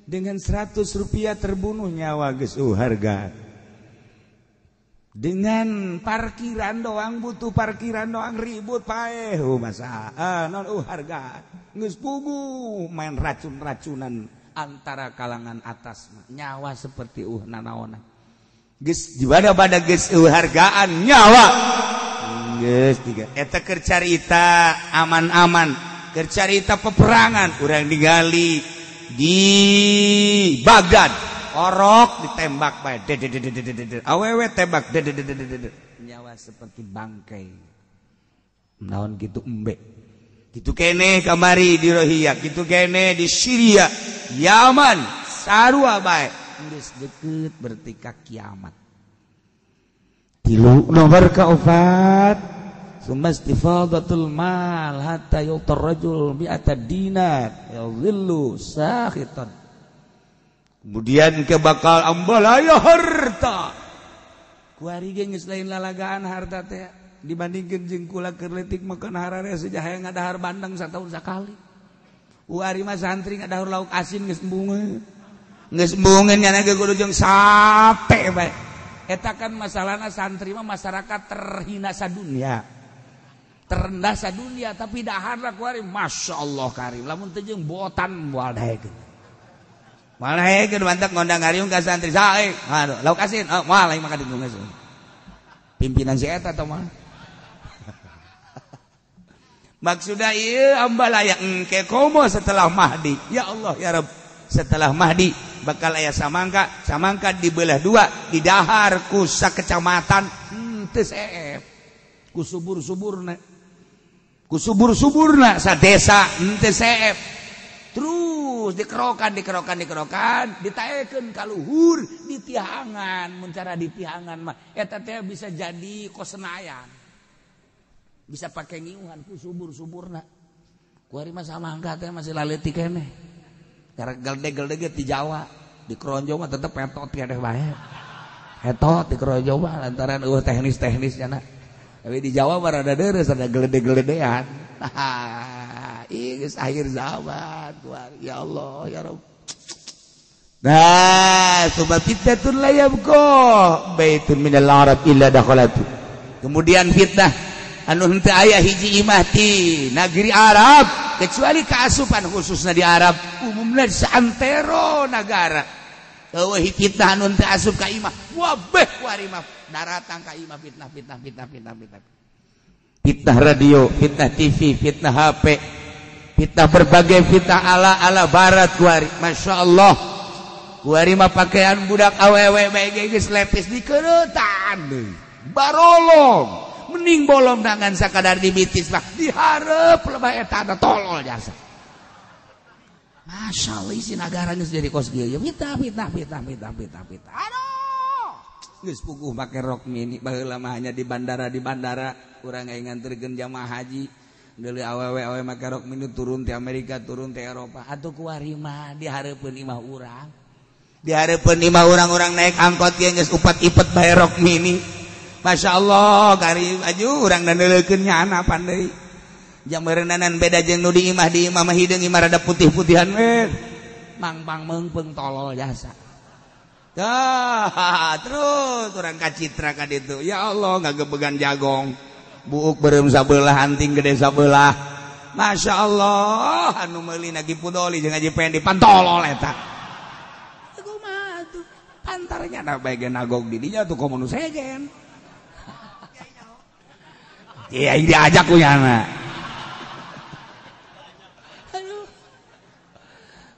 dengan 100 rupiah terbunuh nyawa geus uhargaan. Dengan parkiran doang, butuh parkiran doang ribut paeh masa non harga geus puguh main racun-racunan antara kalangan atas nyawa seperti nanaonan geus di pada geus hargaan nyawa geus tiga eta keur carita aman-aman, keur carita peperangan urang digali di Baghdad. Orok ditembak bae, awewe tembak, nyawa seperti bangkai. Naon gitu embe. Gitu kene kamari di Rohingya, gitu kene di Syria, Yaman, sarua bae. Geus deket berarti ka kiamat. Tilu nomor kaopat, summa istifadatul mal hatta yu'tar rajul mi'ata dinar yadhillu sakhitan. Kemudian ke bakal ambalaya harta. Kuari ge geus lain lalagaan harta teh dibandingkeun jeung kula keur leutik makan harare sejahaya ngadahar bandeng sataun sakali. Kuari mah santri ngadahar lauk asin geus embungeun. Geus embungeun nya ge kudu jeung sate bae. Eta kan masalahna santri mah masyarakat terhina sadunia. Terendah sadunia tapi daharna kuari Masya Allah karim. Lamun teu jeung botan moal daekeun. Moal daekeun mantak ngondang ngariung ka santri sae. Aduh, lauk asin. Oh, moal aing makan ditu geus. Pimpinan si eta tah mah. Maksudna ieu ambalaya engke komo setelah Mahdi. Ya Allah ya Rabb, setelah Mahdi bakal aya samangka, samangka dibelah dua, didahar ku sakecamatan teu seep. Ku subur-suburna. Ku subur-suburna sadesa henteu seep. Terus dikerokan, dikerokan, dikerokan, ditaekeun ka luhur, ditihangan, mun cara ditihangan mah eta teh bisa jadi kosenayan. Bisa pakai ngiuhan ku subur-suburna. Kuari mah samangka teh masih laleutik keneh. Karena gelde-gelde di Jawa, di Kronjo mah tetep petot keneh bae. Hetot di Kronjo mah lantaran eueuh teknis-teknisnya na. Tapi di Jawa mah rada deureuh rada gelede-geledean. Ih geus akhir zaman kuari. Ya Allah ya Rabb. Nah, sebab fitnatun la yabqa baitun minal arab illa dakhalatu. Kemudian fitnah anu henteu aya hiji imah ti negeri Arab kecuali kaasupan khususna di Arab umumna saantero nagara. Eueuh fitnah anu henteu asup ka imah wabeh kuari mah daratang ka imah fitnah fitnah fitnah fitnah fitnah. Fitnah radio, fitnah TV, fitnah HP, fitnah berbagai fitnah ala-ala barat kuari. Masya Allah. Kuari mah pakaian budak awewe bae geus lepis dikeuretan deui. Barolong. Mending bolong tangan sakadar dibitis mah dihareup lebah eta ada tolol jasa. Masya Allah isi nagara geus jadi kos kieu. Fitnah fitnah fitnah fitnah fitnah fitnah. Aduh. Geus puguh make rok mini baheula mah hanya di bandara urang aing nganterkeun jamaah haji. Deuleu awewe-awewe make rok mini turun ti Amerika turun ti Eropa. Atuh kuari mah dihareupeun imah urang. Dihareupeun imah urang-urang naik angkot ge geus upat-ipet bae rok mini. Masya Allah karim aju urang dandeleukeun nyana pandai. Jang meureunnanan beda jeung nu di imah mah hideung imah rada putih-putihan we. Mangpang meungpeung tolol jasa. Tah, terus urang kacitra ka ditu. Ya Allah ngagebegan jagong. Buuk beureum sabelah anting gede sabelah. Masya Allah anu meuli Nagi Pudoli jeung Haji Pendi pantolol eta. Kumaha tuh? Antaranya da bae ge nagog di dinya tuh komo nu sejen. Iya, diajak ku nyana. Aduh.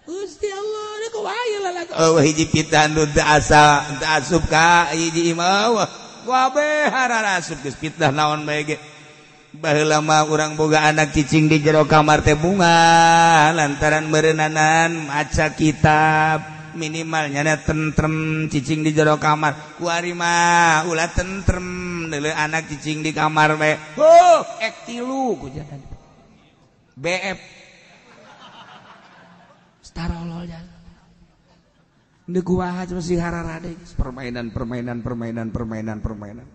Gusti Allah, da kumaha lalak. Eueuh hiji fitnah nu teu asa, teu asup ka hiji imah. Kabeh hararasup geus fitnah naon bae ge. Baheula mah urang boga anak cicing di jero kamar teh bunga lantaran meureunnanan maca kitab minimal nyana tentrem cicing di jero kamar. Kuari mah ulah tentrem deuleu anak cicing di kamar bae. Huh, ek tilu ku jalan. BF. Starolol jalan. Deuk kumaha masih hararade permainan permainan permainan permainan permainan.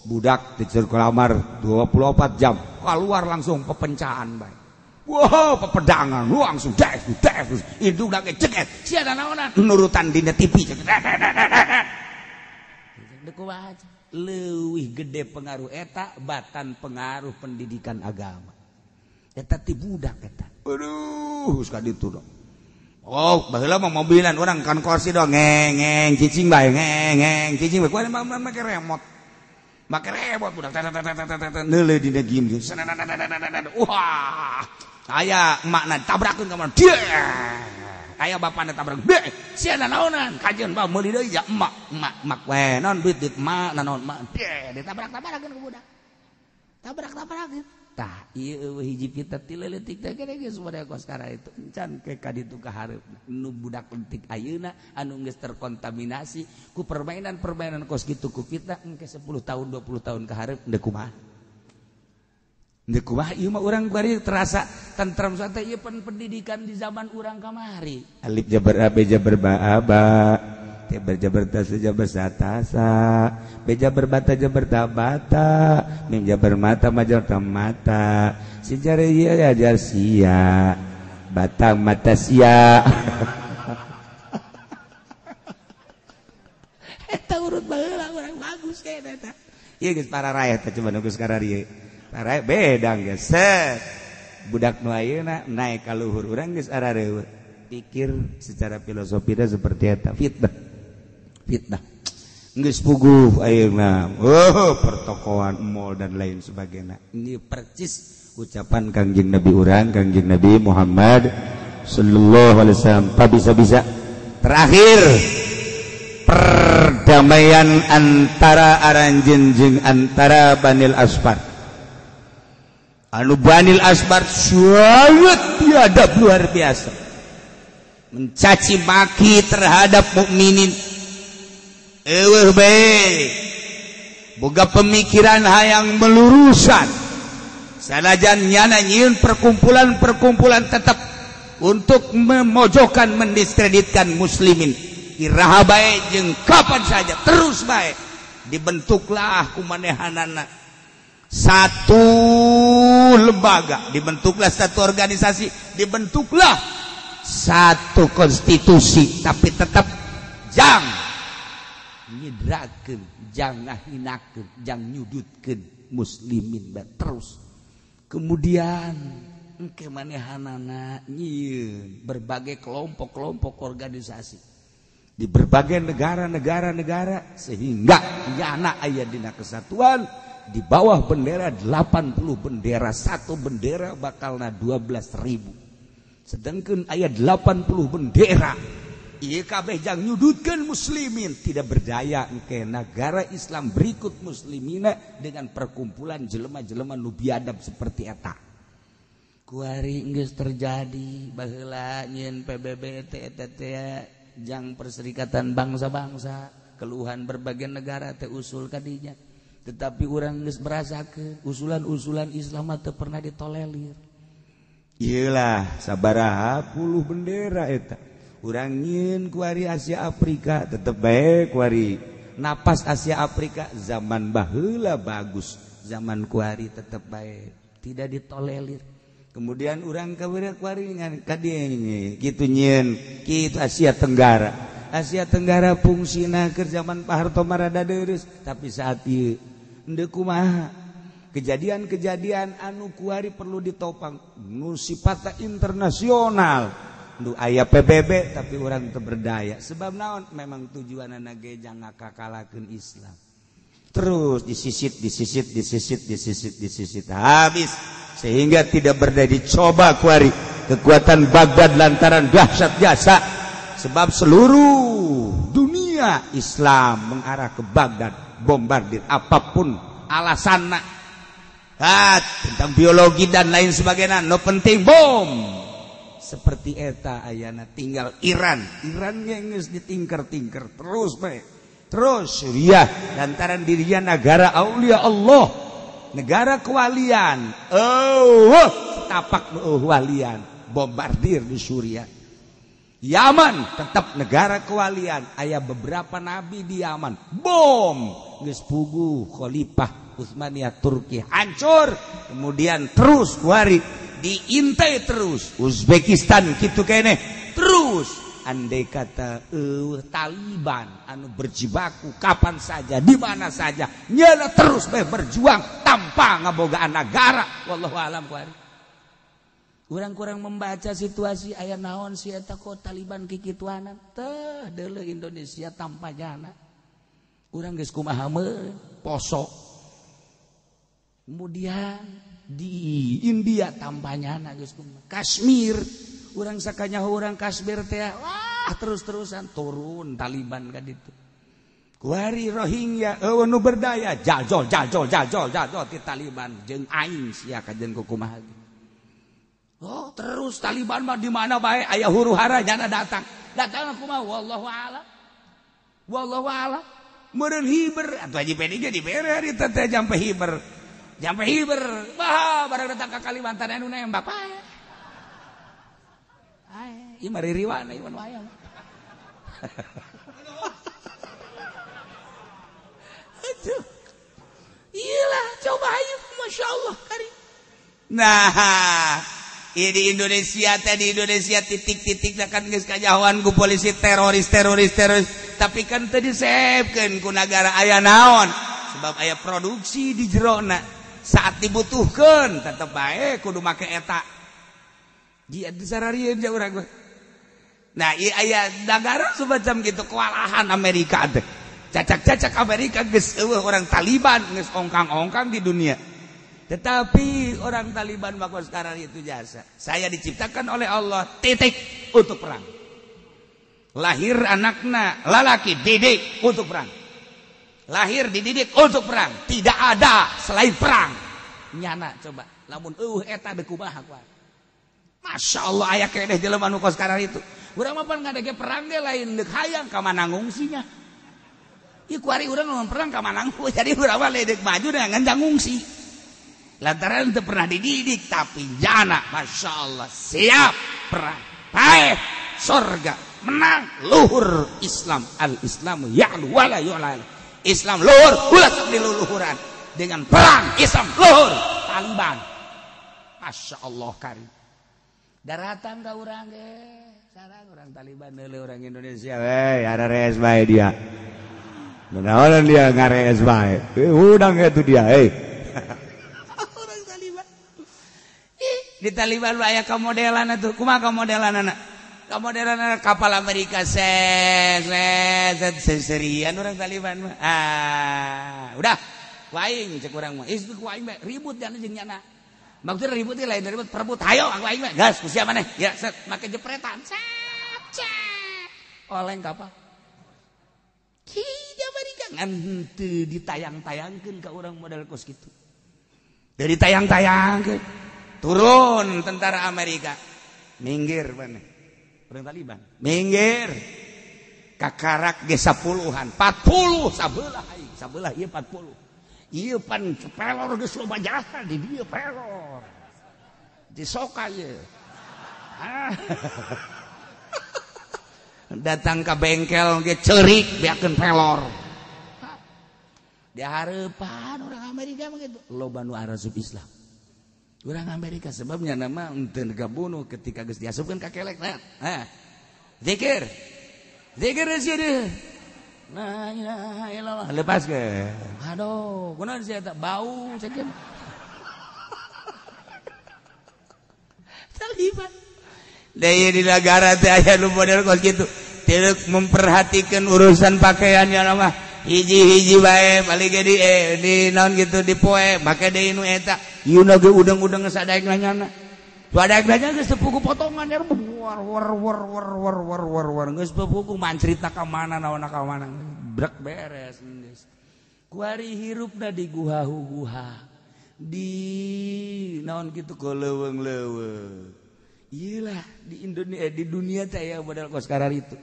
Budak di jero kamar 24 jam keluar langsung pepencahan bae. Wow, pepedangan, langsung dek, dek, itu udah keceket, sia naonan, nurutan dina TV, leuwih gede pengaruh eta, batan pengaruh pendidikan agama, eta ti budak eta, aduh, sekali itu dong. Oh, baheula mah mobilan orang kan kursi dong, ngeng, ngeng, cicing bae, ngeng, ngeng, cicing bae, kuari mah make remote. Make remote budak, neuleuh dina game, wah. Aya emakna tabrakeun ka mana? Dia. Aya bapana tabrak. Be. Sia naonan? Kajeun ba meuli deui ya emak, emak, emak we. Naon duit duit emak, naon emak. Dia ditabrak-tabrakeun ku budak. Tabrak-tabrakeun. Tah, ieu eueuh hiji fitnah ti leutik teh gede geus model kos kara itu. Encan ke ka ditu ka hareupna. Nu budak leutik ayeuna anu geus terkontaminasi ku permainan-permainan kos kitu ku fitnah engke 10 tahun 20 tahun ka hareup deuk kumaha? Kumaha ieu mah urang bari terasa tentrem santai ieu pendidikan di zaman urang kamari. Alif jabar a b jabar ba a ba, t bar jabar ta sa jabar sa ta sa, b jabar bata jabar ta bata, mim jabar mata ma jabar ta mata, si jar ieu ajar sia, batang mata sia. Eta urut baheula urang bagus kayak eta. Ieu geus para rakyat teh coba nu geus kararieu. Tara beda geus. Set. Budak nu ayeuna naik ka luhur urang geus arareuweut. Pikir secara filosofina seperti eta, fitnah. Fitnah. Geus puguh ayeuna. Oh, pertokoan mall dan lain sebagainya. Ini percis ucapan Kangjeng Nabi urang, Kangjeng Nabi Muhammad sallallahu alaihi wasallam. Bisa-bisa terakhir perdamaian antara aranjeun jeung antara Banil Asfar. Anu Banil Asfar sangat biadab luar biasa, mencaci maki terhadap mukminin. Eueuh bae boga pemikiran hayang melurusan. Sanajan nyana nyieun perkumpulan-perkumpulan tetap untuk memojokkan, mendiskreditkan muslimin. Iraha bae jeung kapan saja terus bae dibentuklah kumanehanana satu lembaga, dibentuklah satu organisasi, dibentuklah satu konstitusi, tapi tetap jang nyidrakeun, jang ngahinakeun, jang nyudutkeun muslimin bae terus. Kemudian engke manehanana nyieun berbagai kelompok-kelompok organisasi di berbagai negara-negara-negara sehingga nyana aya dina kesatuan di bawah bendera 80 bendera, satu bendera bakalna 12.000. Sedangkan aya 80 bendera ieu kabeh jang nyudutkeun muslimin, tidak berdaya engke negara Islam berikut muslimina dengan perkumpulan jelema-jelema nu biadab seperti eta. Kuari geus terjadi baheula nyieun PBB teh eta teh jang Perserikatan Bangsa-Bangsa, keluhan berbagai negara teh usul kadinya. Tetapi urang geus merasakeun usulan-usulan Islam teu pernah ditolelir. Iyalah sabaraha puluh bendera eta. Urang nyieun kuari Asia Afrika tetep bae kuari napas Asia Afrika zaman baheula bagus, zaman kuari tetep bae tidak ditolelir. Kemudian urang ka kuari ngan ka dieu kitu nyieun kitu Asia Tenggara. Asia Tenggara fungsina keur zaman Pak Harto mah rada deureuss, tapi saat ieu endeu kumaha kejadian-kejadian anu kuari perlu ditopang nu sifatna internasional. Nu aya PBB tapi urang teu berdaya sebab naon memang tujuanana ge jang ngakakalakeun Islam. Terus disisit disisit disisit disisit disisit habis sehingga tidak berdaya. Dicoba kuari kekuatan Baghdad lantaran dahsyat jasa sebab seluruh dunia Islam mengarah ke Baghdad, bombardir apapun alasanna, tentang biologi dan lain sebagainya, no penting bom. Seperti eta ayana tinggal Iran, Iran geus ditingker-tingker terus bae. Terus Suriah lantaran dirinya negara aulia Allah, negara kewalian. Oh, tapak walian, bombardir di Suriah. Yaman tetap negara kewalian, aya beberapa nabi di Yaman. Bom, geus puguh Khalifah Utsmaniyah Turki hancur, kemudian terus kuari diintai terus Uzbekistan kitu keneh terus. Andai kata Taliban anu berjibaku kapan saja di mana saja nyala terus bae berjuang tanpa ngabogaan negara. Wallahu alam kuari. Urang kurang membaca situasi aya naon si eta kok Taliban kikituanan teh deuleu Indonesia tanpa jana. Urang geus kumaha poso. Kemudian di India tampanya geus kumaha. Kashmir urang sakanyaho urang Kashmir teh wah terus-terusan turun Taliban ka ditu. Kuari Rohingya eueuh nu berdaya jajol jajol jajol jajol ti Taliban jeung aing sia kajen kumaha. Oh terus Taliban mah di mana bae aya huru-hara jana datang. Datang kumaha wallahu a'lam. Wallahu a'lam. Meureun hiber atuh Haji Pedi ge dibere ari teh jampe hiber. Jampe hiber. Wah barang datang ka Kalimantan anu nembak bae. Ae, ieu mah ririwana ieu mah aya. Aduh. Iyalah coba ayo masyaallah kari. Nah, di Indonesia teh di Indonesia titik-titik kan geus kajahoan ku polisi teroris teroris teroris, tapi kan teu disebkeun ku nagara aya naon sebab aya produksi di jerona. Saat dibutuhkan tetep bae kudu make eta. Dia disararieun ja urang. Nah, ieu aya nagara semacam gitu kewalahan Amerika teh. Cacak-cacak Amerika geus eueuh orang Taliban geus ongkang-ongkang di dunia. Tetapi orang Taliban maka sekarang itu jasa. Saya diciptakan oleh Allah titik untuk perang. Lahir anakna lalaki didik untuk perang. Lahir dididik untuk perang. Tidak ada selain perang. Nyana coba lamun eueuh eta deuk kumaha kuat. Masya Allah aya keneh jelema nu kos sekarang itu. Urang mah pan ngadege perang ge lain deuk hayang ka mana ngungsinya. Ieu kuari urang lamun perang ka mana ngungsi. Jadi urang mah deuk maju dengan ngungsi. Lantaran itu pernah dididik tapi jana Masya Allah siap perang paeh sorga menang luhur Islam al Islamu ya'lu wala yu'la Islam luhur ulah sok diluluhuran dengan perang Islam luhur Taliban Masya Allah karim daratan ka urang ge sarang orang Taliban neuleuh orang Indonesia we ararees bae dia naon dia ngarees bae udang itu dia hei. Di Taliban aya kamodelan atuh kumaha kamodelanana kamodelanana kapal Amerika set set seserian orang Taliban mah ah udah ku aing cek urang mah geus ku aing ribut dan jeung nyana maksudna ribut teh lain ribut perebut hayo aku aing mah gas ku sia maneh ya set make jepretan set set oleng kapal ki di Amerika ngan teu ditayang-tayangkeun ka urang model kos kitu dari tayang-tayangkeun turun tentara Amerika minggir mana orang Taliban minggir kakarak ge 10-an 40 sabelah aing sabelah ieu 40 ieu pan pelor geus loba jasa di dieu pelor disoka ieu datang ka bengkel ge ceurik beakeun pelor di hareupan orang Amerika mah kitu loba nu arasup Islam orang Amerika sebabnya nama henteu ngabunuh ketika geus diasupkeun ka kelek nah zikir zikir sieun la ilaha illallah lepaskeun aduh kunaon sia eta bau sakieu Taliban deui di nagara teh aya nu model kos kitu teu memperhatikan urusan pakaiannya mah hiji-hiji bae paling ge di naon gitu di poe make deui nu eta ieu na ge udang-udang sadaek nanyana sadaek nanya geus sepuku potongan ya war war war war war war war war geus sepuku mancritna ka mana naonna ka mana brek beres geus kuari hirupna di guha-guha di naon kitu leuweung-leuweung ieu lah di Indonesia di dunia teh aya model kos kararitu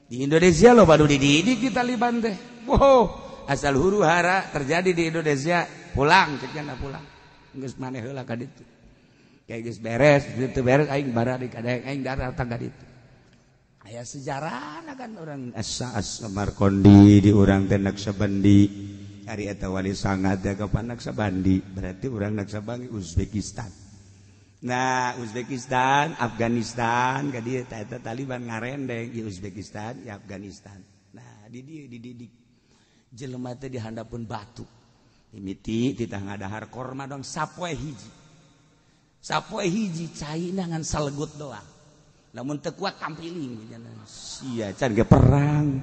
di Indonesia lo baru dididik di Taliban teh. Wow, asal huru hara terjadi di Indonesia, pulang ceknya pulang. Geus maneh heula ka ditu. Kayak geus beres, teu beres aing bara di kadaek aing datang ka ditu. Aya sejarahna kan orang Asa Samarkondi di urang teh Naksabandi. Ari eta wali sanga teh ka Naksabandi, berarti urang Naksabandi Uzbekistan. Nah, Uzbekistan, Afghanistan, ka dieu eta Taliban ngarendeng di Uzbekistan, di Afghanistan. Nah, di dieu dididik jelema teh di handapeun batu. Mimiti titah ngadahar korma dong sapoe hiji. Sapoe hiji caina ngan salegut doang. Lamun teu kuat tampiling sia can ge perang.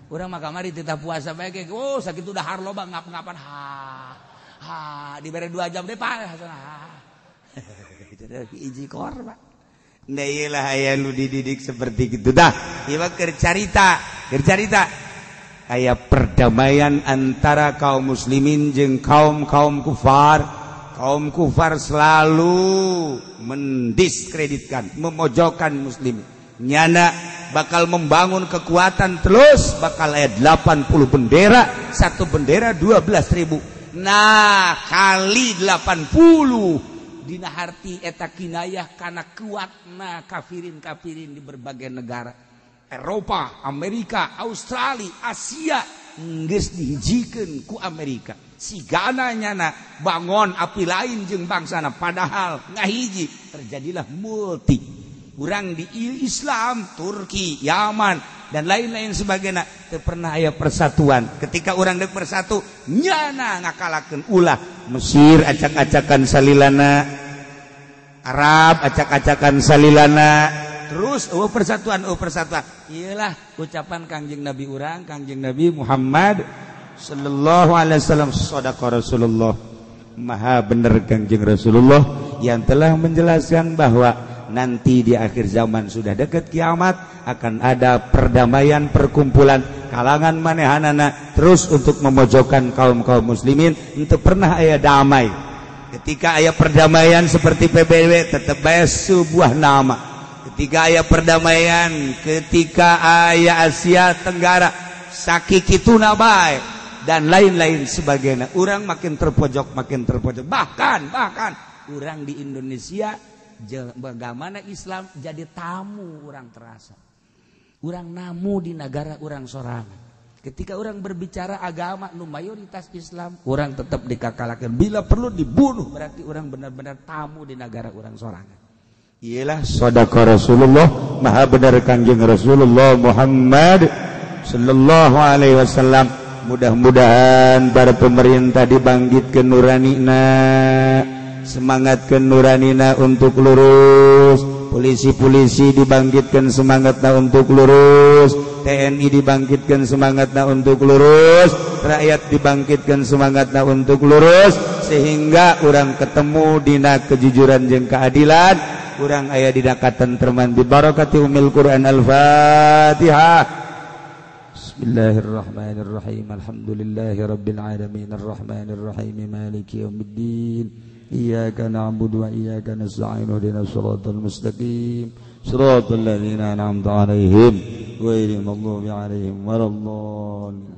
Urang mah kamari titah puasa bae ge, oh sakitu dahar loba ngap-ngapan ha. Ha dibere 2 jam deh pak. Hiji korma. Nah iyalah aya nu dididik seperti gitu dah. Ieu mah keur carita, keur carita. Aya perdamaian antara kaum muslimin jeung kaum-kaum kufar. Kaum kufar selalu mendiskreditkan, memojokkan muslim. Nyana bakal membangun kekuatan terus, bakal aya 80 bendera, satu bendera 12.000. Nah, kali 80 dina harti eta kinayah kana kuatna kafirin-kafirin di berbagai negara Eropa, Amerika, Australia, Asia geus dihijikeun ku Amerika. Sigana nyana bangon api lain jeung bangsana padahal ngahiji terjadilah multi. Urang di Islam, Turki, Yaman dan lain-lain sebagainya teu pernah aya persatuan. Ketika urang deuk bersatu nyana ngakalakeun ulah. Mesir acak-acakan salilana, Arab acak-acakan salilana, terus oh persatuan, oh persatuan. Iyalah ucapan Kangjeng Nabi urang, Kangjeng Nabi Muhammad sallallahu alaihi wasallam, sadaqa Rasulullah. Maha bener Kangjeng Rasulullah yang telah menjelaskan bahwa nanti di akhir zaman sudah dekat kiamat akan ada perdamaian, perkumpulan kalangan manehanana terus untuk memojokkan kaum-kaum muslimin untuk pernah aya damai. Ketika aya perdamaian seperti PBB tetap bae sebuah nama. Ketika aya perdamaian, ketika aya Asia Tenggara sakikituna bae dan lain-lain sebagainya. Urang makin terpojok, makin terpojok. Bahkan urang di Indonesia bagaimana Islam jadi tamu urang terasa. Urang namu di negara urang sorangan. Ketika orang berbicara agama nu mayoritas Islam, orang tetap dikakalakan. Bila perlu dibunuh, berarti orang benar-benar tamu di negara orang sorangan. Iyalah sadaqa Rasulullah, maha benar Kangjeng Rasulullah Muhammad sallallahu alaihi wasallam. Mudah-mudahan para pemerintah dibangkitkeun nuranina, semangatkeun nuranina untuk lurus, polisi-polisi dibangkitkan semangatna untuk lurus, TNI dibangkitkan semangatna untuk lurus, rakyat dibangkitkan semangatna untuk lurus, sehingga orang ketemu dina kejujuran jeung keadilan, urang aya dina katentreman bi barakati umil Quran. Al-Fatihah. Bismillahirrahmanirrahim. Alhamdulillahirabbil alamin arrahmanirrahim maliki yaumiddin. Iyyaka na'budu wa iyyaka nasta'in ihdinas siratal mustaqim siratal ladzina an'amta 'alaihim ghairil maghdubi 'alaihim waladdallin.